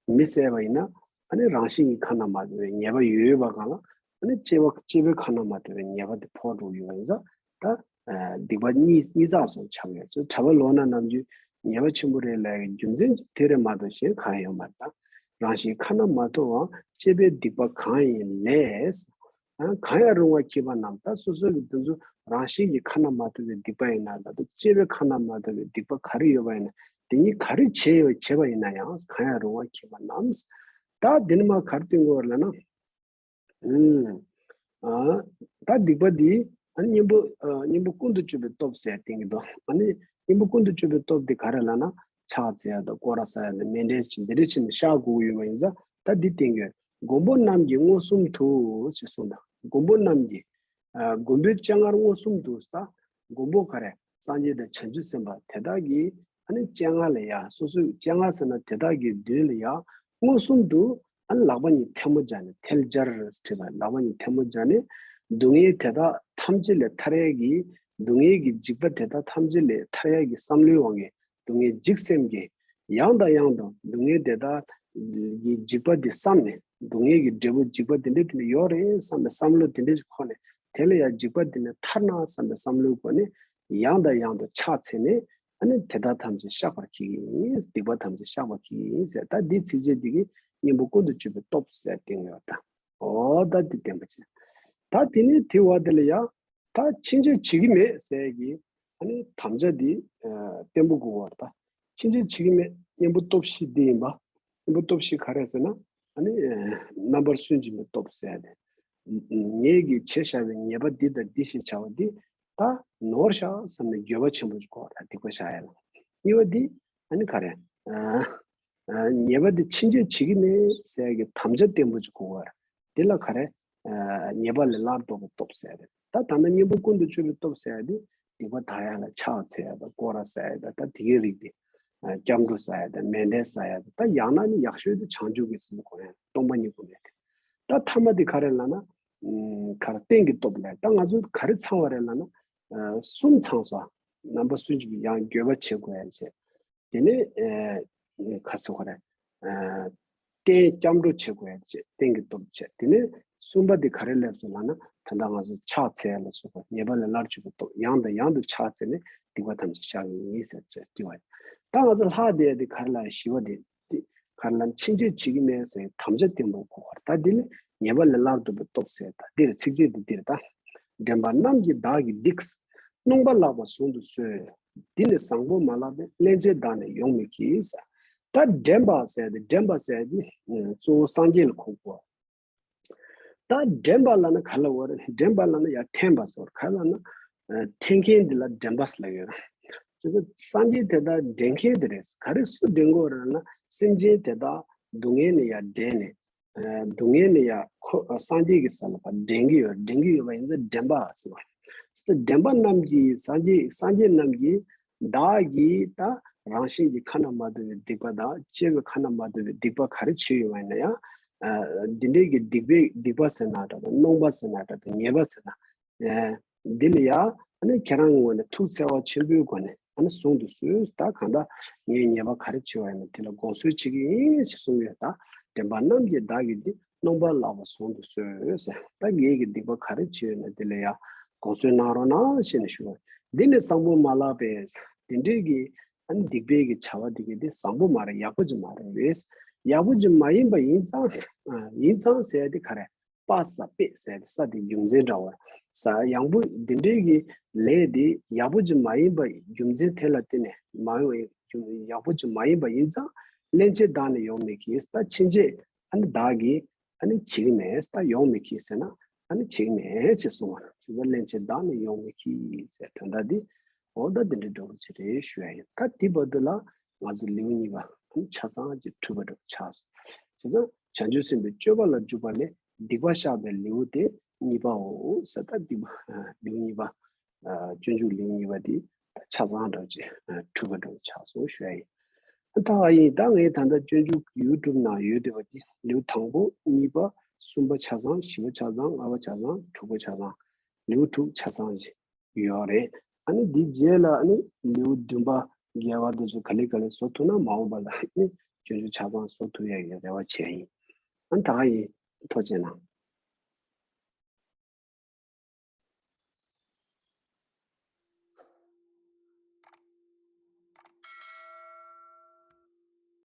མི་བསད་པ་ཡིན་ན་ཨ་ནི་རང་བཞིན་གྱིས་ཁ་ན་མ་ཐོ་བའི་ཉེས་པ་ཡོད་པ་གང་ལ་ཨ་ནི་སྐྱེས་པ་སྐྱེས་པའི་ཁ་ན་མ་ཐོ་བའི་ཉེས་པ་དེ་ཕོག་འགྲོ་གི་ཡོད་པ་ཡིན་ཙང་ད་སྡིག་པ་གཉིས་གཉིས་ཚང་སོང་ཆགས་ཡོད་ཙང་གྲྭ་པ་ལོག་ན་ནམ་རྒྱུན་ཉེས་པ་ཆེན་པོ་རེད་ལབ་ཡ་གི་རྒྱུ་མཚན་དེ་རེད་མ་གཏོགས་གཞན་གང་ཡང་ཡོད་མ་རེད་ད། རང་བཞིན་ཁ་ན་མ་ཐོ་བའམ་སྐྱེས་པའི་སྡིག་པ་གང་ཡིན་ལས། གང་ཡང་རུང་བ་མཁས་པ་རྣམས་ད་སོ་སོ་གི་དེ་ཚོ་རང་བཞིན་གྱིས་ཁ་ན་མ་ཐོ་བའི་སྡིག་པ་ཡིན་ན་ད་དུ་སྐྱེས་པའི་ཁ་ན་མ་ཐོ་བའི་སྡིག་པ་ག་རེ་ཡོད་པ་ཡིན་ན་དེ་གཉིས་ག་རེ་བྱས་ཡོད་བྱས་པ་ཡིན་ན་ཡང་གང་ཡང་རུང་བ་མཁས་པ་རྣམས། ད་འདི་ནི་མ་ག་རེ་སྟོན་དགོས་ལབ་ན། ཨུམ། ཨ། ད་སྡིག་པ་འདི་ཨ་ནི་གཉེན་པོ་ཨ་གཉེན་པོ་ཀུན་ཏུ་སྤྱོད་པའི་སྟོབས་ཟེར་བསྟན་གྱི་འདུག་ཨ་ནི་གཉེན་པོ་ཀུན་ཏུ་སྤྱོད་པའི་སྟོབས་འདི་ག་རེ་ལབ་ན་ཕྱག་འཚལ་ཡ་དང་སྐོར་ར་ཟ་ཡ་དང་མཎྜལ་བྱེད་འདི་འདྲ་བྱས་ནས་བཤགས་དགོས་ཀྱི་ཡོད་པ་ཡིན་ཙང་ད་འདི་བསྟན་གྱི་ཡོད། མགོན་པོ་རྣམས་ཀྱིས་མངོན་སུམ་དུ་ཞེས་གསུངས་དང་མགོན་པོ་རྣམས་ཀྱིས་ཨ་མགོན་པོའི་སྤྱན་སྔར་མངོན་སུམ་དུ་ད་མགོན་པོ་ག་རེ་སངས་རྒྱས་དང་བྱང་ཆུབ་སེམས་དཔའ་དེ་དག་གིས་ཨ་ནི་སྤྱན་སྔར་ལ་ཡ་སོ་སོའི་སྤྱན་སྔར་ཟེར་ན་དེ་དག་གི་མདུན་ལ་ཡ་མངོན་སུམ་དུ་ཨ་ནི་ལག་པ་གཉིས་ཐལ་མོ་སྦྱར་ནས་ཐལ་སྦྱར་ཟེར་བ་ལག་པ་གཉིས་ཐལ་མོ་སྦྱར་ནས་སྡུག་བསྔལ་དེ་དག་ཐམས་ཅད་ལས་ཐར་ཡས་ཀྱི་སྡུག་བསྔལ་གྱི་འཇིགས་པ་དེ་དག་ཐམས་ཅད་ལས་ཐར་ཡས་ཀྱི་བསམ་བློའི་དབང་གིས་སྡུག་བསྔལ་འཇིགས་སེམས་ཀྱིས་ཡང་དང་ཡང་དུ་སྡུག་བསྔལ་དེ་དག་གི་འཇིགས་པ་དེ་བསམ་ནས་སྡུག་བསྔལ་གྱི་འབྲས་བུ་འཇིགས་པ་དེ་འདྲ་དེ་འདྲ་ཡོད་རེད་བསམ་པའི་བསམ་བློ་དེ་འདྲ་ཞིག་འཁོར་ནས་དེ་ལ་ཡང་འཇིགས་པ་དེ་ནས་ཐར་ན་བསམ་པའི་བསམ་བློའི་སྒོ་ནས་ཡང་དང་ཡང་དུ་ཕྱག་འཚལ་ནས་ཨ་ནི་དེ་དག་ཐམས་ཅད་བཤགས་པར་བགྱི་གི་ཡིན། སྡིག་པ་ཐམས་ཅད་བཤགས་པར་བགྱི་གི་ཡིན་ཟེར། ད་འདི་ཚིགས་བཅད་འདི་གི་གཉེན་པོ་ཀུན་ཏུ་སྤྱོད་པའི་སྟོབས་ཟེར་བསྟན་ཡོད་ད། འོ་ད་འདི་བསྟན་པ་བྱས། ད་དེ་ནས་དེ་བ་དེ་ལ་ཡང་ད་ཕྱིན་ཆད་བྱེད་ཀྱི་མེད་ཟེར་གྱི་ཨ་ནི་དམ་བཅའ་འདི་བརྟན་པོ་དགོས་པ་རེད་ད། ཕྱིན་ཆད་བྱེད་ཀྱི་མེད། གཉེན་པོ་སྟོབས་བཞི་འདི་ཡིན་པ། གཉེན་པོ་སྟོབས་བཞི་ག་རེ་ཟེར་ན་ཨ་ནི་རྣམ་པར་སུན་འབྱིན་པའི་སྟོབས་ཟེར་ཏེ། ངེད་ཀྱིས་བྱས་བཞག་པའི་ཉེས་པ་འདི་དང་འདི་ཞེས་བྱ་བ་འདི་ད་ནོར་བཞག་བསམ་ནས་འགྱོད་པ་ཆེན་པོ་ཞིག་དགོས་པ་རེད་སྡིག་པ་བཤགས་ཡ་ལ། གཉིས་པ་འདི་ཨ་ནི་ག་རེ། ཉེས་པ་འདི་ཕྱིན་ཆད་བྱེད་ཀྱི་མེད་ཟེར་གྱི་དམ་བཅའ་བརྟན་པོ་ཅིག་དགོས་པ་རེད། འདི་ལ་ག་རེ། ཉེས་པ་ལས་སླར་ལྡོག་པའི་སྟོབས་ཟེར་རེད། ད་ད་ལྟ་གཉེན་པོ་ཀུན་ཏུ་སྤྱོད་པའི་སྟོབས་ཟེར་ཡ་འདི་སྡིག་པ་དག་ཡ་ལ་ཕྱག་འཚལ་ཡ་དང་སྐོར་ར་ཟ་ཡ་དང་ད་དེ་གའི་རིགས་དེ། སྐྱབས་འགྲོ་ཟ་ཡ་དང་མཎྜལ་ཟ་ཡ་དང་ད་ཡང་ན་ནི་ཡག་ཤོས་དེ་བྱང་ཆུབ་ཀྱི་སེམས་སྒོམ་ཡ་སྟོང་པ་ཉིད་སྒོམ་ཡ་དེ། ད་ཐ་མ་དེ་ག་རེ་ལབ་ན། ག་རེ་རྟེན་གྱི་སྟོབས་ལས་ད་ང་ཚོ་ག་རེ་ཚང་བ་རེད་ལབ་ན། གསུམ་ཚང་སོང་། རྣམ་པ་སུན་འབྱིན་པའི་ཡང་འགྱོད་པ་བྱེད་དགོས་ཡ་བྱས། དེ་ནས་ཨེ་ཁ་སོ་ག་རེ། ཨེ་རྟེན་སྐྱབས་འགྲོ་བྱེད་དགོས་ཡ་བྱས་རྟེན་གྱི་སྟོབས་བྱས་དེ་ནས་གསུམ་པ་དེ་ག་རེ་སླེབས་སོང་ལབ་ན་ད་ལྟ་ང་ཚོ་ཕྱག་འཚལ་ལ་སོགས་པ་ཉེས་པ་ལས་སླར་གཅོད་པའི་སྟོབས་ཡང་དང་ཡང་དུ་ཕྱག་འཚལ་ནས་སྡིག་པ་ཐམས་ཅད་བཤགས་ཡིན་ཟེར་ཚེ་སྐྱེ་བ་ཡིན། ད་ང་ཚོ་ལྷག་བསྡད་ཡ་དེ་ག་རེ་ལབ་ཡ་བཞི་པ་དེ་དེ་ག་རེ་ལབ་ན་ཕྱིན་ཆད་བྱེད་ཀྱི་མེད་ཟེར་དམ་བཅའ་བརྟན་པོ་དགོས་པ་རེད། ད་དེ་ནི་ཉེས་པ་ལས་སླར་ལྡོག་པའི་སྟོབས་ཟེར་ད་འདིར་ཚིགས་བཅད་འདི་འདིར་ད། འདྲེན་པ་རྣམས་ཀྱིས་བདག་གི་སྡིག །སྣོན་པ་ལགས་པ་ཟུང་དུ་གསོལ། འདི་ནི་བཟང་པོ་མ་ལགས་པས། སླན་ཆད་བདག་ནི་ཡོང་མི་བགྱིད། ད་འདྲེན་པ་ཟེར་ཏེ་འདྲེན་པ་ཟེར་ཏེ་གཙོ་བོ་སངས་རྒྱས་ལ་གོ་དགོས། ད་འདྲེན་པ་ལབ་ན་ག་ལ་བ་རེད། འདྲེན་པ་ལབ་ན་ཡར་འཐེན་པ་ཟེར་ག་ལབ་ན་འཐེན་མཁན་འདི་ལ་འདྲེན་པ་ཟེར་ལབ་ཡོད་རེད། དེ་ཚོ་སངས་རྒྱས་དེ་དག་འདྲེན་མཁན་དེ་རེད། ག་རེ་སུ་འདྲེན་དགོས་རེད་ལབ་ན་སེམས་ཅན་དེ་དག་སྡུག་བསྔལ་ནས་ཡར་འདྲེན་ནས། སྡུག་བསྔལ་ནས་ཡང་ཁོ་སངས་རྒྱས་ཀྱི་ས་ལ་ཕར་འདྲེན་གྱི་ཡོད་འདྲེན་གྱི་ཡོད་པ་ཡིན་ཙང་འདྲེན་པ་ཟེར་བ། འདྲེན་པ་རྣམས་ཀྱིས་སངས་རྒྱས་སངས་རྒྱས་རྣམས་ཀྱིས་བདག་གིས་ད་རང་བཞིན་གྱི་ཁ་ན་མ་ཐོ་བའི་སྡིག་པ་དང་སྐྱེ་བོའི་ཁ་ན་མ་ཐོ་བའི་སྡིག་པ་ག་རེ་བྱས་ཡོད་པ་ཡིན་ན་ཡང་། འདི་འདྲའི་གི་སྡིག་པའི་སྡིག་པ་ཟེར་ན་འདྲ་དང་སྣོན་པ་ཟེར་ན་འདྲ་དང་ཉེས་པ་ཟེར་ན། འདི་ལ་ཡང་ཨ་ནི་ཁྱེད་རང་ངོས་ནས་ཐུགས་བརྩེ་བ་ཆེན་པོའི་སྒོ་ནས་ཨ་ནི་ཟུང་དུ་གསོལ། ད་གང་ལྟར་ངས་ཉེས་པ་ག་རེ་བྱས་པ་ཡིན་ན་དེ་ལ་དགོངས་གསོལ་བྱེད་ཀྱི་ཡིན་ཞེས་གསུངས་ཡོད། ད་འདྲེན་པ་རྣམས་ཀྱིས་བདག་གི་སྡིག །སྣོན་པ་ལགས་པ་ཟུང་དུ་གསོལ་ཟེར། ད་ངེད་ཀྱི་སྡིག་པ་ག་རེ་བྱས་ཡོད་ན་དེ་ལ་ཡང་དགོངས་གསོལ་གནང་རོགས་གནང་ཞེས་ནས་ཞུ་བ། འདི་ནི་བཟང་པོ་མ་ལགས་པས། དེ་འདྲའི་གི་ཨ་ནི་སྡིག་པའི་གི་བྱ་བ་དེ་གི་དེ་བཟང་པོ་མ་རེད། ཡག་པོ་ཅིག་མ་རེད། ཡག་པོ་ཅིག་མ་ཡིན་པ་ཡིན་ཙང་ཡིན་ཙང་ཟེར་ཡ་དེ་ག་རེ། པ་ས་པེ་ཟེར་ཏེ་ས་དེ་རྒྱུ་མཚན་འདྲ་བར་ས་ཡང་པོ་འདི་འདྲའི་གི་ལས་དེ་ཡག་པོ་ཅིག་མ་ཡིན་པ་རྒྱུ་མཚན་དེ་ལ་བརྟེན་ནས་མ་ཡོང་བའི་རྒྱུ་ཡག་པོ་ཅིག་མ་ཡིན་པ་ཡིན་ཙང་སླན་ཆད་བདག་ནི་ཡོང་མི་བགྱིད། ད་ཕྱིན་ཆད་ཨ་ནི་བདག་གིས་ཨ་ནི་བྱེད་ཀྱི་མེད། ད་ཡོང་མི་བགྱིད་ཟེར་ན་ཨ་ནི་བྱེད་ཀྱི་མེད་ཅེས་གསུངས་པ་རེད། བྱས་ཙང་སླན་ཆད་བདག་ནི་ཡོང་མི་བགྱིད་ཟེར་དོན་དག་འདི་ འོ་ད་དེ་འདྲའི་འགྲོ་གི་ཆེ་རེད་ཞུ་ཡ་ཡིན། ད་དེ་བར་དུ་ལ་ང་ཚོ་ལེའུ་གཉིས་པ་ཆ་ཚང་གི་གྲུབ་པ་འགྲོ་ཆགས་སོང་། བྱས་ཙང་བྱང་ཆུབ་སེམས་དཔའི་སྤྱོད་པ་ལ་འཇུག་པ་ལས་སྡིག་པ་བཤགས་པའི་ལེའུ་དེ་གཉིས་པའོ་ཟེར། ད་སྡིག་པ་ལེའུ་གཉིས་པ། སྤྱོད་འཇུག་ལེའུ་གཉིས་པ་དེ་ད་ཆ་ཚང་འགྲོ་ཆེ་གྲུབ་པ་འགྲོ་ཆགས་སོང་ཞུ་ཡ་ཡིན། ད་ཨ་ཡིན། ད་ངས་ད་ལྟ་སྤྱོད་འཇུག་ཡུ་ཊུབ་ནང་ཡོད་བསྡད་པ་དེ་ལེའུ་དང་པོ་གཉིས་པ་གསུམ་པ་ཆ་ཚང་བཞི་པ་ཆ་ཚང་ལྔ་པ་ཆ་ཚང་དྲུག་པ་ཆ་ཚང་ལེའུ་དྲུག་ཆ་ཚང་ཞིག་ཡོད་རེད། ཨ་ནི་འདི་རྗེས་ལ་ཨ་ནི་ལེའུ་བདུན་པ་བརྒྱད་པ་དེ་ཚོ་ག་ལེ་ག་ལེ་བཟོ་ཐུབ་ན་མ་འོངས་པ་ལ་ཨ་ནི་སྤྱོད་འཇུག་ཆ་ཚང་བཟོ་ཐུབ་ཡ་ཡི་རེ་བ་བྱས་ཡིན། ཨ་ནི་ད་ག་ཡིན། ཐུགས་རྗེ་གནང་།